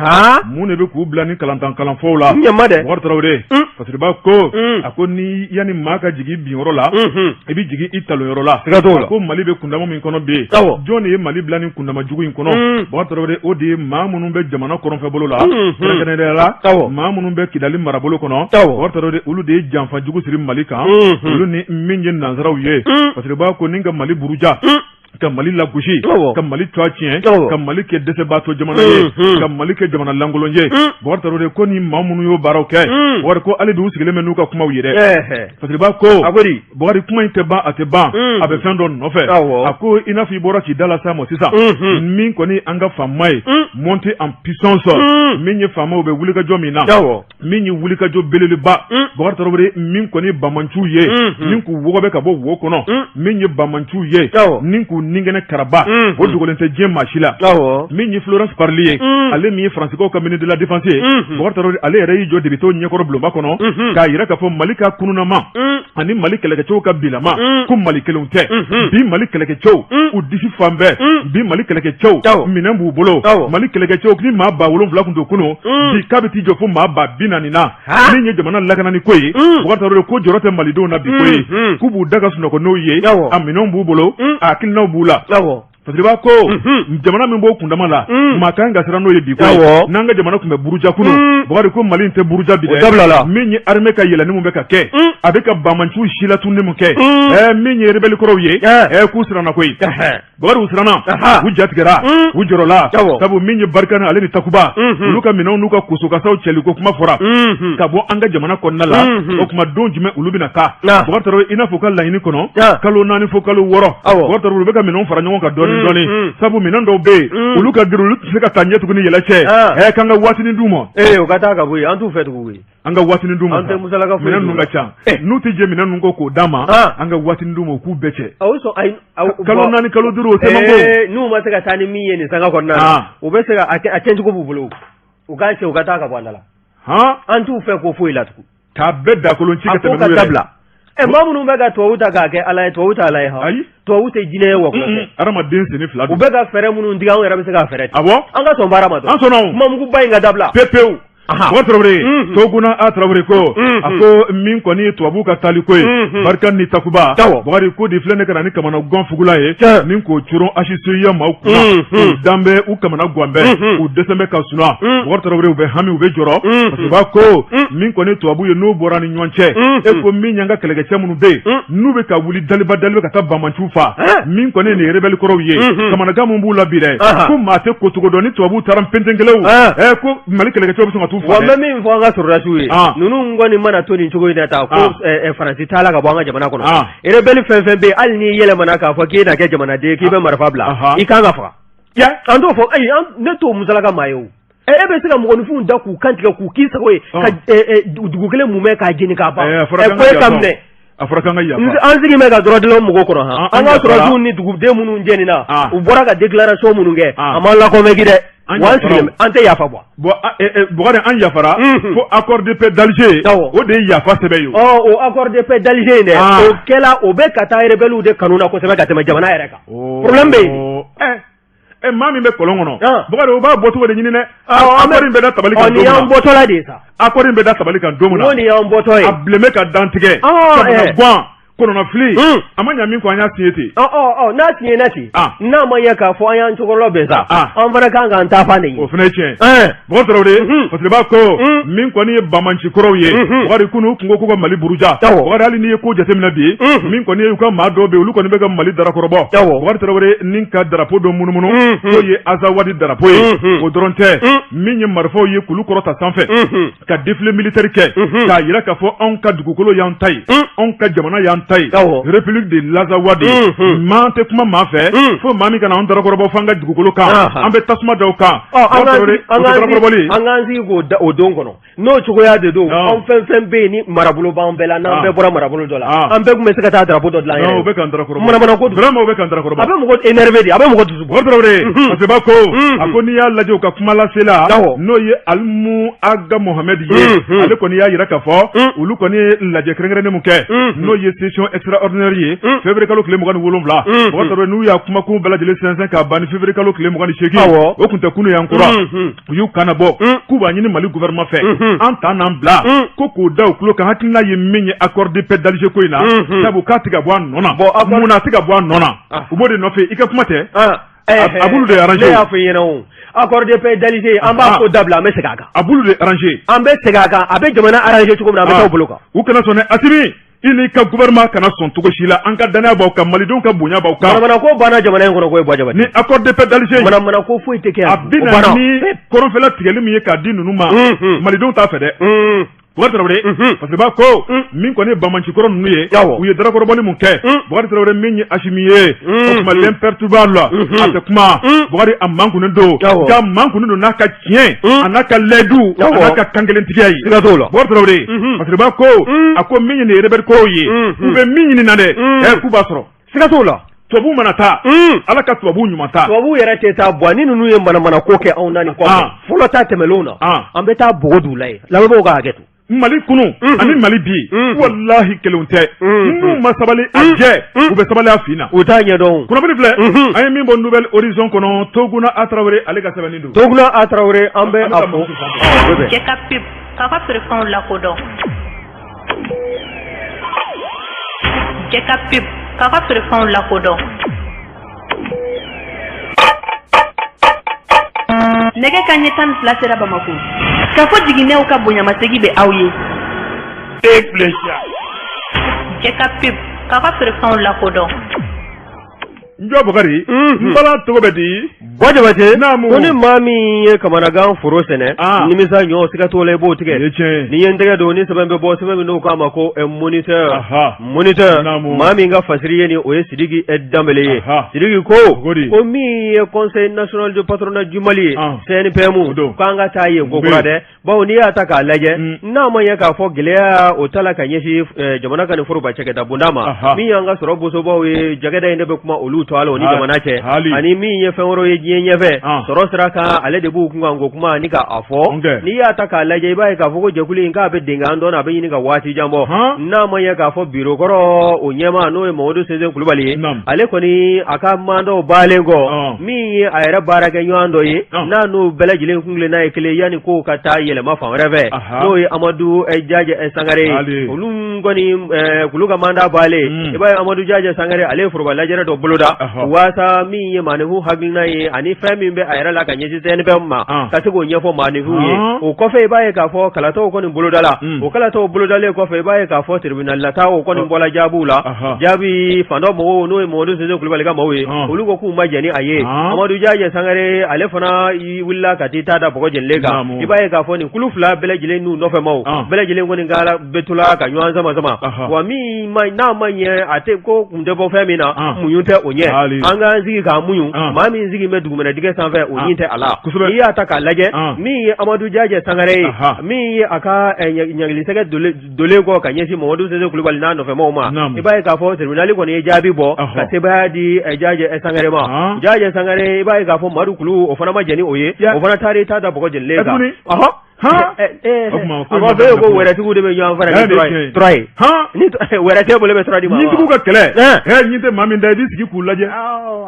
Speaker 1: Mun de bɛ k'u bila ni kalantan kalanfɔw la? Bakari Tarawele, Fasiriba ko, a ko ni yanni maa ka jigin binyɔrɔ la, i bɛ jigin i talonyɔrɔ la. A ko Mali bɛ kundama min kɔnɔ bi, jɔn de ye Mali bila nin kundama jugu in kɔnɔ? Bakari Tarawele, o de ye maa minnu bɛ jamana kɔrɔnfɛ bolo la, kɛrɛnkɛrɛnnenya la maa minnu bɛ Kidali marabolo kɔnɔ. Bakari Tarawele, olu de ye janfa jugu siri Mali kan, olu ni min ye nansaraw ye. Fasiriba ko ni ka Mali buruja, ka Mali lagosi, ka Mali tɔgɔ tiɲɛ, ka Mali kɛ dɛsɛbaatɔ jamana ye, ka Mali kɛ jamana lankolon ye. Bakari Tarawele ko ni maa minnu y'o baaraw kɛ, Bakari ko hali bi u sigilen bɛ n'u ka kumaw ye dɛ. Fasiriba ko Bakari, kuma in tɛ ban, a tɛ ban, a bɛ fɛn dɔ nɔfɛ. A ko i n'a fɔ i bɔra k'i da lase a ma sisan, min kɔni an ka faama ye monter en puissance, min ye faamaw bɛ wulikajɔ min na, min ye wulikajɔ belebeleba, Bakari Tarawele, min kɔni banbaanciw ye ni k'u wɔgɔbɛ ka bɔ wo kɔnɔ, min ye banbaanciw ye ni k'u ninkɛnɛ karaba, o dogolen tɛ diɲɛ maa si la. Min ye Florence Parly ye, ale min ye Faransikaw ka ministre de la défense ye, Bakari Tarawele, ale yɛrɛ y'i jɔ députéw ɲɛkɔrɔ bulonba kɔnɔ k'a jira k'a fɔ Mali ka kununama ani Mali kɛlɛkɛcɛw ka bilama, ko Mali kelenw tɛ. Bi Mali kɛlɛkɛcɛw, u disi fan bɛɛ, bi Mali kɛlɛkɛcɛw, minɛn b'u bolo. Mali kɛlɛkɛcɛw, ni maa 7000 tun don kunun, bi k'a bɛ t'i jɔ fo maa 40,000 na. Min ye jamana lakanani ko ye, Bakari Tarawele ko jɔrɔ tɛ malidenw na bi ko ye, k'u b'u da ka sunɔgɔ n'o ye, a minɛnw b'u bolo, a hakilinaw b'u la. Fasiriba ko jamana min b'o kundama la, maa kan ka siran n'o ye bi ko ye. N'an ka jamana tun bɛ buruja kunun, Bakari ko Mali in tɛ buruja bi dɛ. Min ye armée ka yɛlɛnni min bɛ ka kɛ, a bɛ ka banbaanciw silatunni min kɛ, min ye rebelle kɔrɔw ye, k'u siranna koyi. Bakari, u siranna, u jatigɛra, u jɔrɔla, sabu min ye Barkhane ale ni Takuba, olu ka minɛnw n'u ka kosokasaw cɛli ko kuma fɔra ka bɔ an ka jamana kɔnɔna la. O tuma don jumɛn olu bɛna taa? Bakari Tarawele, i n'a fɔ u ka laɲini kɔnɔ, kalo 4 fo kalo 6, Bakari Tarawele, u bɛ ka minɛnw fara ɲɔgɔn kan dɔɔnin dɔɔnin, sabu minɛn dɔw bɛ yen, olu ka girin, olu tɛ se ka taa ɲɛ tuguni yɛlɛ cɛ. K'an ka waatinin d'u ma.
Speaker 2: Ee, u ka taa ka bɔ yen, an t'u fɛ tugun.
Speaker 1: An ka waatinin d'u ma. An tɛ musalaka foyi. Minɛn ninnu ka ca, n'u tɛ jɛ minɛn ninnu kɔ k'o d'an ma, an ka waatinin d'u ma, u k'u bɛɛ cɛ.
Speaker 2: Sɔn ayi.
Speaker 1: Kalo 4, kalo 5, o tɛ man go.
Speaker 2: N'u ma se ka taa ni min ye nin sanga kɔnɔna na, u bɛ se ka a cɛncogo b'u bolo, u k'a cɛ, u ka taa ka bɔ an da la. An t'u fɛ ko foyi la tugun.
Speaker 1: K'a bɛɛ dakolon ci ka tɛmɛ
Speaker 2: n'u yɛrɛ ye. Ɛ, maa minnu bɛ ka tubabu ta k'a kɛ Ala ye, tubabu tɛ Ala ye han.
Speaker 1: Ayi.
Speaker 2: Tubabu tɛ jinɛ ye wa kɔfɛ.
Speaker 1: Hadamaden senni fila
Speaker 2: don. U bɛ ka fɛɛrɛ minnu tigɛ, anw yɛrɛ bɛ se k'a fɛɛrɛ tigɛ.
Speaker 1: Awɔ.
Speaker 2: An ka sɔn baara ma dɔrɔn.
Speaker 1: An sɔnna o.
Speaker 2: Kumamuguba in ka dabila.
Speaker 1: Pewu pewu. Bakari Tarawele, Toguna a Tarawele ko, a ko min kɔni ye tubabu ka taali ko ye, Barkhane ni Takuba, Bakari ko de filɛ ne ka na ni kamanagan fugula ye, ni k'o coron HCUA maaw kunna, u dan bɛ u kamana gan bɛ, u dɛsɛ bɛ ka sunɔgɔ. Bakari Tarawele, u bɛ hami, u bɛ jɔrɔ, parce que u b'a ko min kɔni tubabu ye n'u bɔra ni ɲɔgɔn cɛ, e ko min y'an ka kɛlɛkɛcɛ minnu bɛ yen, n'u bɛ ka wuli daliba daliba ka taa banbaanciw faa, min kɔni nin ye rebelle kɔrɔw ye, kamanagan min b'u la bi dɛ, ko maa tɛ kocogo dɔn, ni tubabuw taara npɛntɛnkɛlɛw, ko Mali kɛlɛkɛcɛw bɛ sɔn ka t'u
Speaker 2: faa. Wa n bɛ min fɔ an ka sɔrɔdasiw ye, ninnu kɔni mana to nin cogo in na tan, ko Faransi taala ka bɔ an ka jamana kɔnɔ, rebelle fɛn fɛn bɛ yen, hali n'i yɛlɛmana k'a fɔ k'e na kɛ jamanaden, k'i bɛ marifa bila, i kan ka faga. An t'o fɔ, ayi, ne t'o musalaka maa ye o. E bɛ se ka mɔgɔninfinw da k'u kan tigɛ k'u k'i sago ye, ka dugu kelen mumɛ k'a jeni k'a ban, ko e ka minɛ.
Speaker 1: A fɔra k'an ka yafa.
Speaker 2: An sigi bɛ ka droit de l'homme mɔgɔw kɔnɔ han. An ka sɔrɔdasiw ni duguden minnu jenina, u bɔra ka déclaration minnu kɛ, a m'an la convaincu dɛ.
Speaker 1: An
Speaker 2: Wa an sigilen bɛ, an tɛ yafa quoi.
Speaker 1: Bon, Bukari, an yafara fo accord de paix d'Alger, o de ye yafa sɛbɛn ye.
Speaker 2: Ɔ, o accord de paix d'Alger in dɛ, o kɛla, o bɛ ka taa rebelles de kanu na kosɛbɛ ka tɛmɛ jamana yɛrɛ kan. Problème bɛ
Speaker 1: yen. Ɛ, maa min bɛ kɔlɔn kɔnɔ, Bukari, o b'a bɔcogo de ɲini dɛ. Accord in bɛ da tabali kan don
Speaker 2: min na. Nin y'an bɔtɔla de ye sa.
Speaker 1: Accord in bɛ da tabali kan don min na.
Speaker 2: N ko nin y'an bɔtɔ ye.
Speaker 1: A bilen bɛ ka dantigɛ. Kamanagan. Kɔnɔnafili a ma ɲa min kɔ an y'a signé ten.
Speaker 2: N'a signé na ten, n'a ma ɲɛ k'a fɔ an y'an cokɔrɔla bɛn sa, an fana kan k'an ta fan de ɲini.
Speaker 1: O fana ye tiɲɛ ye. Bɔkari Tarawele, Fasiriba ko min kɔni ye banbaanci kɔrɔw ye, Bɔkari, kunun u tun ko k'u ka Mali buruja. Bɔkari, hali n'i ye ko jateminɛ bi, min kɔni ye u ka maa dɔw bɛ yen, olu kɔni bɛ ka Mali darakɔrɔbɔ. Bɔkari Tarawele, ni ka darapo dɔ munumunu, k'o ye Azawadi darapo ye. O dɔrɔn tɛ, min ye marifaw ye k'olu kɔrɔta sanfɛ ka défilé militaire kɛ k'a jira k'a fɔ anw ka dugukolo y'an ta ye, anw ka jamana y'an ta ye, République de l'Azawad. Maa tɛ kuma maa fɛ fo maa min kana anw darakɔrɔbɔ f'an ka dugukolo kan, an bɛ tasuma da o kan.
Speaker 2: An k'an sigi k'o da o don kɔnɔ, n'o cogoya de don, anw fɛn fɛn bɛ yen ni marabolo b'an bɛɛ la, n'an bɛɛ bɔra marabolo dɔ la, an bɛɛ tun bɛ se ka taa drapeau dɔ dilan
Speaker 1: yɛrɛ. U bɛ k'an darakɔrɔbɔ. Manamana ko vraiment, u bɛ k'an darakɔrɔbɔ.
Speaker 2: A bɛ mɔgɔ énervé de, a bɛ mɔgɔ dusu
Speaker 1: bɔ. Tarawele, Fasiriba ko, a ko n'i y'a lajɛ u ka kumalasela, n'o ye Alimu Aga Mohamed ye, ale kɔni y'a jira k'a fɔ olu kɔni ye lajɛ kɛrɛnkɛrɛnnen min kɛ, n'o ye session extraordinaire ye février kalo tile 27, Bɔkari Tarawele, n'u y'a kumakun bɛɛ lajɛlen sɛnsɛn k'a ban ni février kalo tile 28, o tun tɛ kunun y'an kɔrɔ, u y'u kan bɔ k'u b'a ɲini Mali gouvernement fɛ, an ta n'an bila ko k'o da u tulo kan, hakilina ye min ye accord de paix d'Alger ko in na, sabu k'a tɛ ka bɔ a nɔ na. Mun na a tɛ ka bɔ a nɔ na? U b'o de nɔfɛ, i ka kuma tɛ. A b'olu de arranger.
Speaker 2: Ne y'a fɔ i ɲɛna o, accord de paix d'Alger, an b'a ko dabila, an bɛ segin a kan.
Speaker 1: A b'olu de arranger.
Speaker 2: An bɛ segin a kan, a bɛ jamana arranger cogo min na, an bɛ taa o bolo kan.
Speaker 1: U kana sɔn dɛ, Asimi, i n'i ka gouvernement kana sɔn cogo si la, an ka danaya b'aw kan, malidenw ka bonya b'aw kan.
Speaker 2: Manamana ko banna jamana in kɔnɔ koyi, Buwa Jabate.
Speaker 1: Ni accord de paix d'Alger.
Speaker 2: Manamana ko foyi tɛ kɛ yan.
Speaker 1: A bɛ na ni kɔrɔnfɛla tigɛli min ye k'a di ninnu ma, malidenw t'a fɛ dɛ. Bukari Tarawele, Fasiriba ko min kɔni ye banbaancikɔrɔ ninnu ye, u ye darakɔrɔbɔli mun kɛ, Bukari Tarawele, min ye Asimi ye, o tuma l'imperturbable, a tɛ kuma. Bukari, a mankunnen don, nka mankunnen don n'a ka tiɲɛ, a n'a ka layidu, a n'a ka kankelentigiya ye.
Speaker 2: Siga t'o la.
Speaker 1: Bukari Tarawele, Fasiriba ko, a ko min ye nin rebelle kɔrɔw ye, u bɛ min ɲini na dɛ, k'u b'a sɔrɔ.
Speaker 2: Siga t'o la.
Speaker 1: Tubabu mana taa, Ala ka tubabu ɲuman taa.
Speaker 2: Tubabu yɛrɛ tɛ taa bɔ ni ninnu ye manamana ko kɛ anw na nin kɔfɛ. Fɔlɔ ta tɛmɛnlenw na, an bɛ taa bɔgɔ d'u la yen. Lamɛnbaaw ka hakɛ to.
Speaker 1: Mali kunun ani Mali bi, walahi kelenw tɛ. N'u ma sabali a jɛ, u bɛ sabali a fin na.
Speaker 2: U t'a ɲɛdɔn.
Speaker 1: Kunnafoni filɛ, an ye min bɔ Nouvel Horizon kɔnɔ, Toguna A Tarawele, ale ka sɛbɛnni don.
Speaker 2: Toguna A Tarawele, an bɛ a fo.
Speaker 3: Cɛ ka pub k'a ka feerefɛnw lakodɔn. Cɛ ka pub k'a ka feerefɛnw lakodɔn. Nɛgɛ kanɲɛ 12 sera Bamakɔ. Kafo jiginɛw ka bonyamasegin bɛ aw ye. Cɛ ka pub k'a ka feerefɛnw lakodɔn.
Speaker 1: Njɔ Bukari, n bala tɔgɔ bɛ di?
Speaker 2: Buwa Jabate, ko ni maa min ye kamanagan foro sɛnɛ, nimisa ɲɔ siga t'o la i b'o tigɛ. Ni ye n tɛgɛ don ni sɛbɛn bɛ bɔ, sɛbɛn min n'o k'a ma ko Moniteur, Moniteur, maa min ka fasiri ye nin, o ye Sidiki Danbele ye. Sidiki ko ko min ye Conseil national du patronat du Mali ye, CNPM, k'an ka taa yen kokura dɛ. Bawo n'i y'a ta k'a lajɛ, n'a ma ɲɛ k'a fɔ gɛlɛya o ta la ka ɲɛsin jamana ka nin foroba cakɛda bonda ma, min y'an ka sɔrɔ bosobaw ye, cakɛda in de bɛ kuma olu tɔgɔ la o ni jamana cɛ, ani min ye fɛn wɛrɛw ye diɲɛ ɲɛfɛ sɔrɔ sira kan, ale de b'u kunkanko kuma ani k'a fɔ. N'i y'a ta k'a lajɛ, i b'a ye k'a fɔ ko jɛkulu in k'a bɛ denkan dɔn, a bɛ ɲini ka waati jan bɔ. N'a ma ɲɛ k'a fɔ biro kɔrɔ o ɲɛmaa, n'o ye Mamadu Sinsin Kulubali ye, ale kɔni a ka mandaw baalen kɔ, min ye a yɛrɛ baarakɛɲɔgɔn dɔ ye, n'a n'o bɛɛ lajɛlen kuntilenna ye kelen yanni kow ka taa yɛlɛma fan wɛrɛ fɛ, n'o ye Amadu Jajɛ Sangare ye. Olu kɔni kulu ka mandat baalen, i b'a ye Amadu Jajɛ Sangare, ale ye foroba lajɛrɛ dɔ boloda waasa min ye maaninfin hakilina ye ani fɛn min bɛ a yɛrɛ la ka ɲɛsin CNPM ma, ka se k'o ɲɛfɔ maaninfinw ye. O kɔfɛ, i b'a ye k'a fɔ kalataw kɔni bolodala. O kalataw bolodalen kɔfɛ, i b'a ye k'a fɔ tribunal lata o kɔni bɔla jaabiw la. Jaabi fan dɔ mɔgɔw, n'o ye Mamadu Sinsin Kulubali ka maaw ye, olu ko k'u ma jɛn ni a ye. Amadu Jajɛ Sangare, ale fana wulila ka t'i ta da bɔgɔ jenilen kan. I b'a ye k'a fɔ nin kulu fila bɛɛ lajɛlen n'u nɔfɛmaw bɛɛ lajɛlen kɔni ka bɛ tola ka ɲɔgɔn sama sama. Wa min n'a ma ɲɛ, a tɛ ko kun tɛ bɔ fɛn min na, muɲu tɛ o ɲɛ. An k'an sigi k'an muɲu. Maa min sigi bɛ dugumɛnɛ dingɛ sanfɛ, o ɲin tɛ a la. N'i y'a ta k'a lajɛ, min ye Amadu Jajɛ Sangare ye, min ye a ka ɲangilisɛgɛ dolen kɔ ka ɲɛsin Mamadu Sinsin Kulubali n'a nɔfɛmaw ma, i b'a ye k'a fɔ tribunal kɔni ye jaabi bɔ ka sebaaya di Jajɛ Sangare ma. Jajɛ Sangare, i b'a ye k'a fɔ Madu Kulu, o fana ma jɛn ni o ye, o fana taara i ta da bɔgɔ jenilen kan. A b'a fɔ ko wɛrɛtigiw de bɛ ɲɔgɔn fara ni tura ye, ni wɛrɛ t'e bolo, bɛ tura di ma.
Speaker 1: Ɲintigiw ka kɛlɛ, ɲin tɛ maa min da, i b'i sigi k'u lajɛ.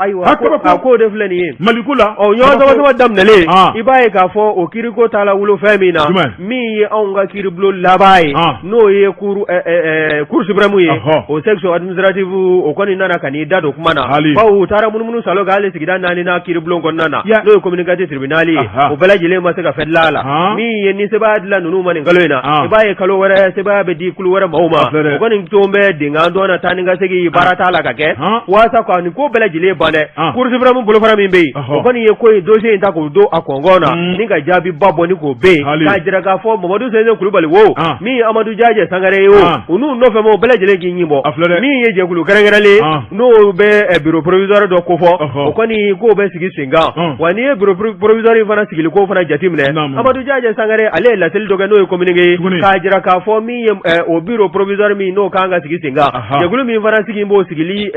Speaker 2: Ayiwa, a ko de filɛ nin ye
Speaker 1: Maliko la.
Speaker 2: Ɔ, ɲɔgɔn sama sama daminɛlen, i b'a ye k'a fɔ o kiiriko taala wolo fɛn min na, min ye anw ka kiiribulon laban ye, n'o ye cour suprême ye, o section administrative, o kɔni nana ka n'i da don kuma na, bawo u taara munumunu salo k'ale sigida naaninan kiiribulon kɔnɔna na, n'o ye commune 4 tribunal ye. O bɛɛ lajɛlen ma se ka fɛn dilan a la. Min ye ni sebaaya dila ninnu ma nin kalo in na, i b'a ye kalo wɛrɛ sebaaya bɛ di kulu wɛrɛ maaw ma. O kɔni ton bɛ denkan dɔn na, taa ni ka segin baara t'a la ka kɛ walasa ka nin ko bɛɛ lajɛlen ban dɛ. Cour suprême bolofara min bɛ yen, o kɔni ye ko in dossier in ta k'o don a kɔngɔn na ni ka jaabi ba bɔ ni k'o bɛ yen, k'a jira k'a fɔ Mamadu Sɛnsɛn Kulubali wo, min ye Amadu Jajɛ Sangare ye wo, u n'u nɔfɛ maaw bɛɛ lajɛlen k'i ɲin bɔ. Min ye jɛkulu kɛrɛnkɛrɛnlen, n'o bɛ bureau provisoire dɔ kofɔ, o kɔni k'o bɛ sigi sen kan. Wa n'i ye bureau provisoire in fana sigili ko fana jateminɛ, Amadu Jajɛ Sangare ale ye laseli dɔ kɛ, n'o ye communiqué ye, k'a jira k'a fɔ min ye o bureau provisoire min n'o kan ka sigi sen kan, jɛkulu min fana sigi b'o sigili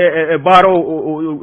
Speaker 2: baaraw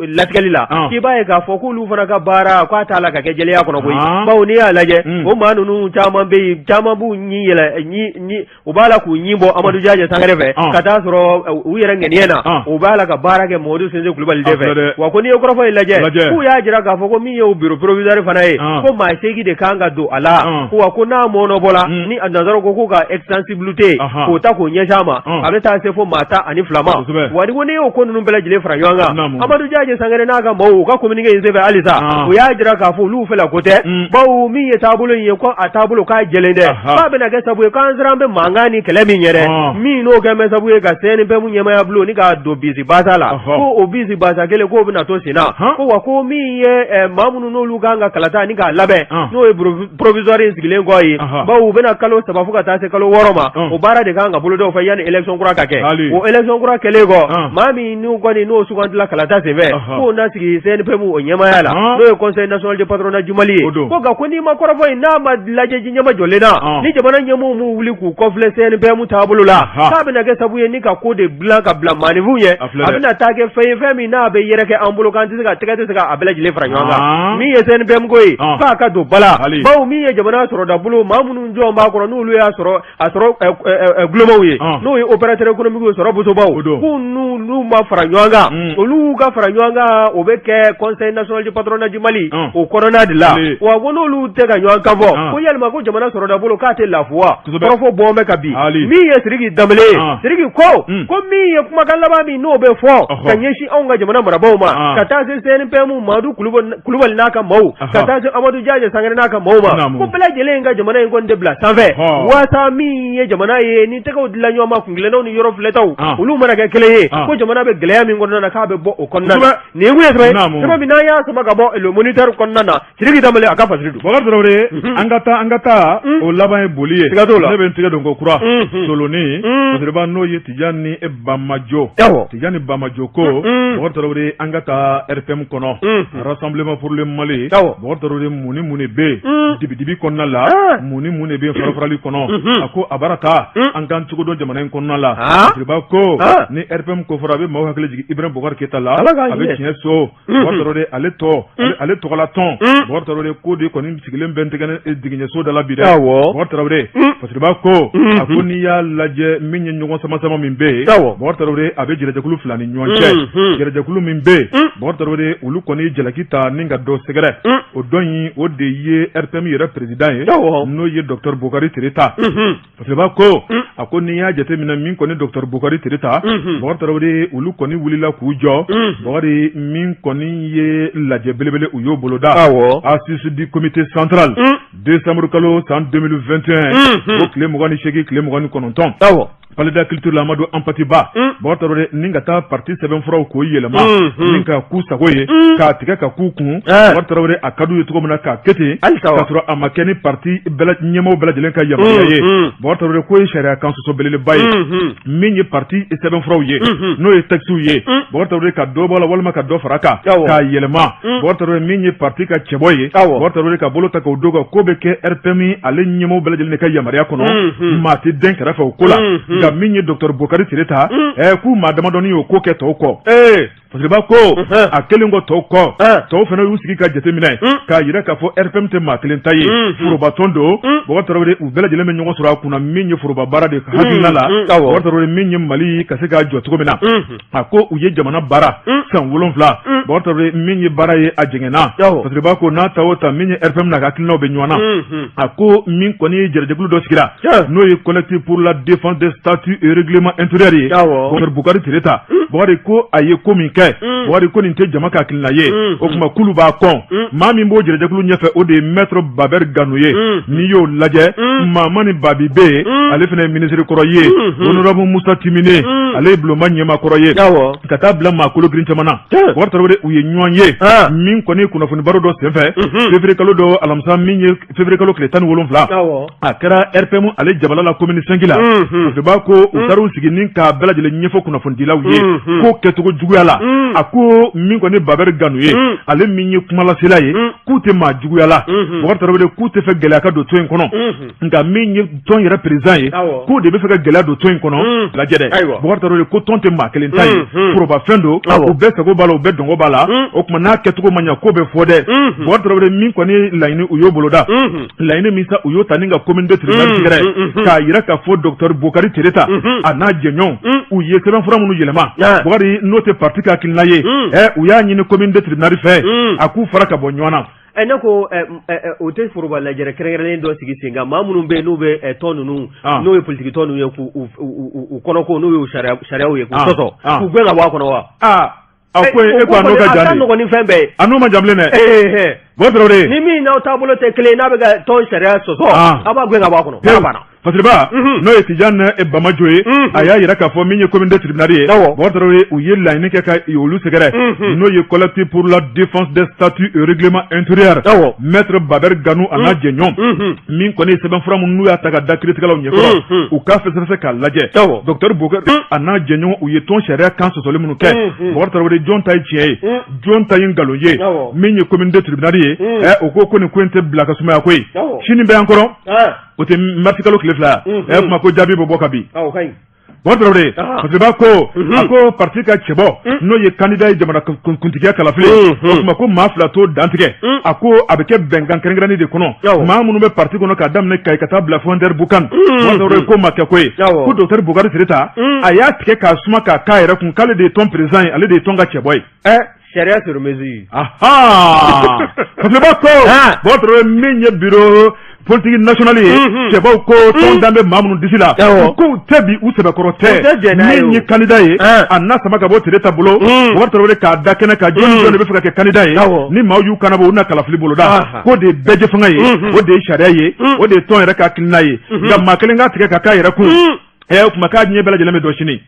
Speaker 2: latigɛli la, k'i b'a ye k'a fɔ k'olu fana ka baara k'a t'a la ka kɛ jɛlenya kɔnɔ koyi. Bawo n'i y'a lajɛ, o maa ninnu caman bɛ yen, caman b'u ɲin yɛlɛ, u b'a la k'u ɲin bɔ Amadu Jajɛ Sangare fɛ, ka taa sɔrɔ u yɛrɛ ŋaniya na, u b'a la ka baara kɛ Mamadu Sɛnsɛn Kulubali de fɛ. Wa ko n'i ye kɔrɔfɔ in lajɛ, k'u y'a jira k'a fɔ ko min ye o bureau provisoire fana ye, ko maa 8 de kan ka don a la. Wa ko n'a mɔɔnɔbɔla, ni a nansaraw ko k'u ka extensibilité k'o ta k'o ɲɛsin a ma, a bɛ taa se fo maa 12 ma. Wa ni ko n'i y'o ko ninnu bɛɛ lajɛlen fara ɲɔgɔn kan, Amadu Jajɛ Sangare n'a ka maaw, u ka communiqué in senfɛ halisa, u y'a jira k'a fɔ olu fɛla ko tɛ, bawo min ye taabolo in ye, ko a taabolo k'a jɛlen tɛ, k'a bɛna kɛ sabu ye k'an siran bɛ mankan ni kɛlɛ min yɛrɛ min n'o kɛ bɛ sabu ye ka CNPM ɲɛmaaya bulon ni k'a don bisi basa la, ko o bisi basa kelen k'o bɛna to sen na. Ko wa ko min ye maa minnu n'olu kan ka kalata ni k'a labɛn, n'o ye bureau provisoire in sigilen kɔ ye, bawo u bɛna kalo 3 fo ka taa se kalo 6 ma, o baara de kan ka boloda o fɛ yanni élection kura ka kɛ. O élection kura kɛlen kɔ, maa min n'u kɔni n'o sugandila kalata senfɛ, k'o na sigi CNPM o ɲɛmaaya la, n'o ye Conseil national de patronat du Mali ye. Ko nka ko n'i ma kɔrɔfɔ in n'a ma lajɛ ɲɛmajɔlen na, ni jamana ɲɛmɔgɔw m'u wuli k'u kɔfilɛ CNPM taabolo la, k'a bɛna kɛ sabu ye ni ka ko de dilan ka bila maaninfinw ye, a bɛna taa kɛ fɛn ye, fɛn min n'a bɛ yɛrɛkɛ an bolo, k'an tɛ se ka tɛgɛ tɛ se ka a bɛɛ lajɛlen fara ɲɔgɔn kan. Min ye CNPM ko ye, k'a ka don ba la, bawo min ye jamana sɔrɔda bolo, maa minnu jɔn b'a kɔrɔ, n'olu y'a sɔrɔ a sɔrɔ dulomaw ye, n'o ye opérateur économique ye, sɔrɔ bosobaw, k'u n'u ma fara ɲɔgɔn kan, olu ka fara ɲɔgɔn kan, o bɛ kɛ Conseil national du patronat du Mali o kɔnɔna de la. Wa ko n'olu tɛ ka ɲɔgɔn kan fɔ, ko yalima ko jamana sɔrɔda bolo k'a tɛ lafu wa? Kɔrɔfɔ bɔ bɛ ka bin. Min ye Sidiki Danbele ye, Sidiki ko ko min ye kumakan laban min n'o bɛ fɔ ka ɲɛsin anw ka jamana marabaaw ma, ka taa se CNPM Madu Kulubali n'a ka maaw, ka taa se Amadu Jajɛ Sangare n'a ka maaw ma, ko bɛɛ lajɛlen ka jamana in kɔni de bila sanfɛ, waasa min ye jamana ye ni tɛgɛw dila ɲɔgɔn ma, kuntilennaw ni yɔrɔ filɛtaw, olu mana kɛ kelen ye, ko jamana bɛ gɛlɛya min kɔnɔna na, k'a bɛ bɔ o kɔnɔna na. Nin ye sɛbɛn sɛbɛn min n'an y'a sama ka bɔ Le Moniteur kɔnɔna na, Sidiki Danbele a ka fasiri don.
Speaker 1: Bakari Tarawele, an ka taa, an ka taa, o laban ye boli ye.
Speaker 2: Siga t'o la.
Speaker 1: Ne bɛ n tɛgɛ don ko kura Soloni Fasiriba, n'o ye Tijani Bamajo. Tijani Bamajo ko, Bakari Tarawele, an ka taa RPM kɔnɔ, Rassemblement pour le Mali. Bakari Tarawele, mun ni mun de bɛ yen dibidibi kɔnɔna la, mun ni mun de bɛ yen farafarali kɔnɔ? A ko a bara taa an k'an cogo dɔn jamana in kɔnɔna la. Fasiriba ko ni RPM ko fɔra, a bɛ maaw hakili jigin Ibrahim Boubacar Keita la, a bɛ tiɲɛ so. Bakari Tarawele, ale tɔ ale tɔgɔla tɔn, Bakari Tarawele, ko de kɔni sigilen bɛ tɛgɛ jigiɲɛso da la bi dɛ. Bakari Tarawele, Fasiriba ko, a ko n'i y'a lajɛ, min ye ɲɔgɔn sama sama min bɛ yen, Bakari Tarawele, a bɛ jɛrɛjɛkulu fila ni ɲɔgɔn cɛ. Jɛrɛjɛkulu min bɛ yen, Bakari Tarawele, olu kɔni jalaki ta ni ka dɔ sɛgɛrɛ, o dɔ in, o de ye RPM yɛrɛ président ye, n'o ye docteur Bokari Tereta. Fasiriba ko, a ko n'i y'a jateminɛ, min kɔni docteur Bokari Tereta, Bakari Tarawele, olu kɔni wulila k'u jɔ. Bakari, min kɔni ye lajɛ belebele, u y'o boloda, assises du comité central, décembre kalo san 2021, o tile 28, tile 29, Palais de la culture la, Amadu Anpati Ba. Bakari Tarawele, ni ka taa parti sɛbɛnfuraw k'o yɛlɛma ni ka k'u sago ye, k'a tigɛ ka k'u kun, Bakari Tarawele, a ka d'u ye cogo min na k'a kɛ ten, k'a sɔrɔ a ma kɛ ni parti ɲɛmaaw bɛɛ lajɛlen ka yamaruya ye. Bakari Tarawele, k'o ye sariya kan sɔsɔ belebeleba ye. Min ye parti sɛbɛnfuraw ye, n'o ye textes ye, Bakari Tarawele, ka dɔ bɔ a la walima ka dɔ fara a kan k'a yɛlɛma, Bakari Tarawele, min ye parti ka cɛbɔ ye, Bakari Tarawele, ka bolo ta k'o d'o kan, k'o bɛ kɛ RPM ale ɲɛmaaw bɛɛ lajɛlen ka yamaruya kɔnɔ, maa tɛ dɛn kɛrɛfɛ o ko la. Nka min ye docteur Bokari Tereta, k'u maa damadɔnin y'o ko kɛ tɔw kɔ. Fasiriba ko a kɛlen kɔ tɔw kɔ, tɔw fana y'u sigi ka jateminɛ k'a jira k'a fɔ RPM tɛ maa kelen ta ye, forobatɔn don. don Bubakari Tarawele, u bɛɛ lajɛlen bɛ ɲɔgɔn sɔrɔ a kunna min ye foroba baara de hakilina la, Bubakari Tarawele, min ye Mali ka se k'a jɔ cogo min na. A ko u ye jamana baara san 7, Bubakari Tarawele, min ye baara ye a jɛngɛnna. Fasiriba ko n'a ta o ta, min ye RPM n'a ka hakilinaw bɛ ɲɔgɔn na. A ko min kɔni ye jɛrɛjɛkulu dɔ sigira, n'o ye Collectif pour la défense des statuts et règlement intérieur ye, docteur Bukari Tereta. Bubakari ko a ye ko min kɛ, Bubakari ko nin tɛ jama ka hakilina ye. O tuma k'olu b'a kɔn. Maa min b'o jɛrɛjɛkulu ɲɛfɛ, o de ye maître Babɛri Ganu ye. N'i y'o lajɛ, Mamani Babi bɛ yen, ale fana ye minisiri kɔrɔ ye, honorable Musa Timine, ale ye bulonba ɲɛmaa kɔrɔ ye, ka taa bila maa kolo girin caman na. Bubakari Tarawele, u ye ɲɔgɔn ye min kɔni kunnafoni baro dɔ senfɛ février kalo dɔ alamisa, min ye février kalo tile 17, a kɛra RPM ale jabala la commune 5 la. Fasiriba ko u taar'u sigi ni k'a bɛɛ lajɛlen ɲɛfɔ kunnafonidilaw ye ko kɛcogo juguya la. A ko min kɔni Babɛri Ganu ye, ale min ye kumalasela ye, k'u tɛ maa juguya la, Bubakari Tarawele, k'u tɛ fɛ gɛlɛya ka don tɔn in kɔnɔ, nka min ye tɔn yɛrɛ président ye, k'o de bɛ fɛ ka gɛlɛya don tɔn in kɔnɔ. Lajɛ dɛ, Bubakari Tarawele, ko tɔn tɛ maa kelen ta ye, forobafɛn don, u bɛɛ sago b'a la, u bɛɛ dɔngɔ b'a la. O tuma n'a kɛcogo ma ɲɛ, k'o bɛ fɔ dɛ. Bubakari Tarawele, min kɔni ye laɲini, u y'o boloda laɲini min sa, u y'o ta ni ka commune de tribunal sɛgɛrɛ k'a jira k'a fɔ docteur Bukari Tereta a n'a jɛɲɔgɔnw, u ye sɛbɛnfura minnu yɛlɛma, Bukari, n'o tɛ parti ka hakilina ye. U y'a ɲini commune de tribunal fɛ, a k'u fara ka bɔ ɲɔgɔn na.
Speaker 2: Ne ko o tɛ foroba lajɛrɛ kɛrɛnkɛrɛnnen dɔ sigi sen kan, maa minnu bɛ yen n'u bɛ tɔn ninnu, n'o ye politiki tɔn ninnu ye, k'u kɔnɔko, n'u y'u sariyaw ye, k'u sɔsɔ, k'u gɛn ka bɔ a kɔnɔ wa?
Speaker 1: A ko e ko a n'o ka jan de.
Speaker 2: Nɔgɔn ni fɛn bɛɛ ye.
Speaker 1: A n'o ma jan bilen dɛ. Bubakari Tarawele.
Speaker 2: Ni min n'aw taabolo tɛ kelen ye, n'a bɛ ka tɔn sariya sɔsɔ, aw b'a gɛn ka bɔ a kɔnɔ. Baara banna.
Speaker 1: Fasiriba, n'o ye Tijani Bamajo ye, a y'a jira k'a fɔ min ye commune de tribunal ye, Bubakari Tarawele, u ye laɲini kɛ ka olu sɛgɛrɛ, n'o ye Collectif pour la défense des statuts et règlement intérieur, maître Babɛri Ganu a n'a jɛɲɔgɔn, min kɔni ye sɛbɛnfura minnu n'u y'a ta ka da kiiritigɛlaw ɲɛkɔrɔ, u k'a fɛsɛfɛsɛ k'a lajɛ. Docteur Bukari a n'a jɛɲɔgɔn, u ye tɔn sariya kan sɔsɔli minnu kɛ, Bubakari Tarawele, jɔn ta ye tiɲɛ ye, jɔn ta ye nkalon ye? Min ye commune de tribunal ye, o ko ko nin ko in tɛ bila ka sumaya koyi. Sini bɛ an kɔrɔ, o tɛ mars kalo tile 2 kuma ko jaabi bɛ bɔ ka bin. Bubakari Tarawele, Fasiriba ko a ko parti ka cɛbɔ, n'o ye candidat ye jamana kuntigiya kalafili, o tuma ko maa fila t'o dantigɛ. A ko a bɛ kɛ bɛnkan kɛrɛnkɛrɛnnen de kɔnɔ, maa minnu bɛ parti kɔnɔ, k'a daminɛ Kayi ka taa bila fo Anderamboukane. Bubakari Tarawele ko ma kɛ ko ye ko docteur Bukari Tereta, a y'a tigɛ k'a suma k'a k'a yɛrɛ kun k'ale de ye tɔn président ye, ale de ye tɔn ka cɛbɔ ye.
Speaker 2: Sariya sur mesure.
Speaker 1: Fasiriba ko Bubakari Tarawele, min ye bureau politique national ye, cɛbaw ko tɔn dan bɛ maa minnu disi la, k'u tɛ bi u sɛbɛkɔrɔ tɛ. Min ye candidat ye, a na sama ka bɔ Tereta bolo, Bubakari Tarawele, k'a da kɛnɛ kan jɔn jɔn de bɛ fɛ ka kɛ candidat ye. Ni maaw y'u kanabɔ, u na kalafili boloda. K'o de ye bɛɛjɛfanga ye, o de ye sariya ye, o de ye tɔn yɛrɛ ka hakilina ye. Nka maa kelen k'a tigɛ ka k'a yɛrɛ kun, o tuma k'a diɲɛ bɛɛ lajɛlen bɛ dɔn sini.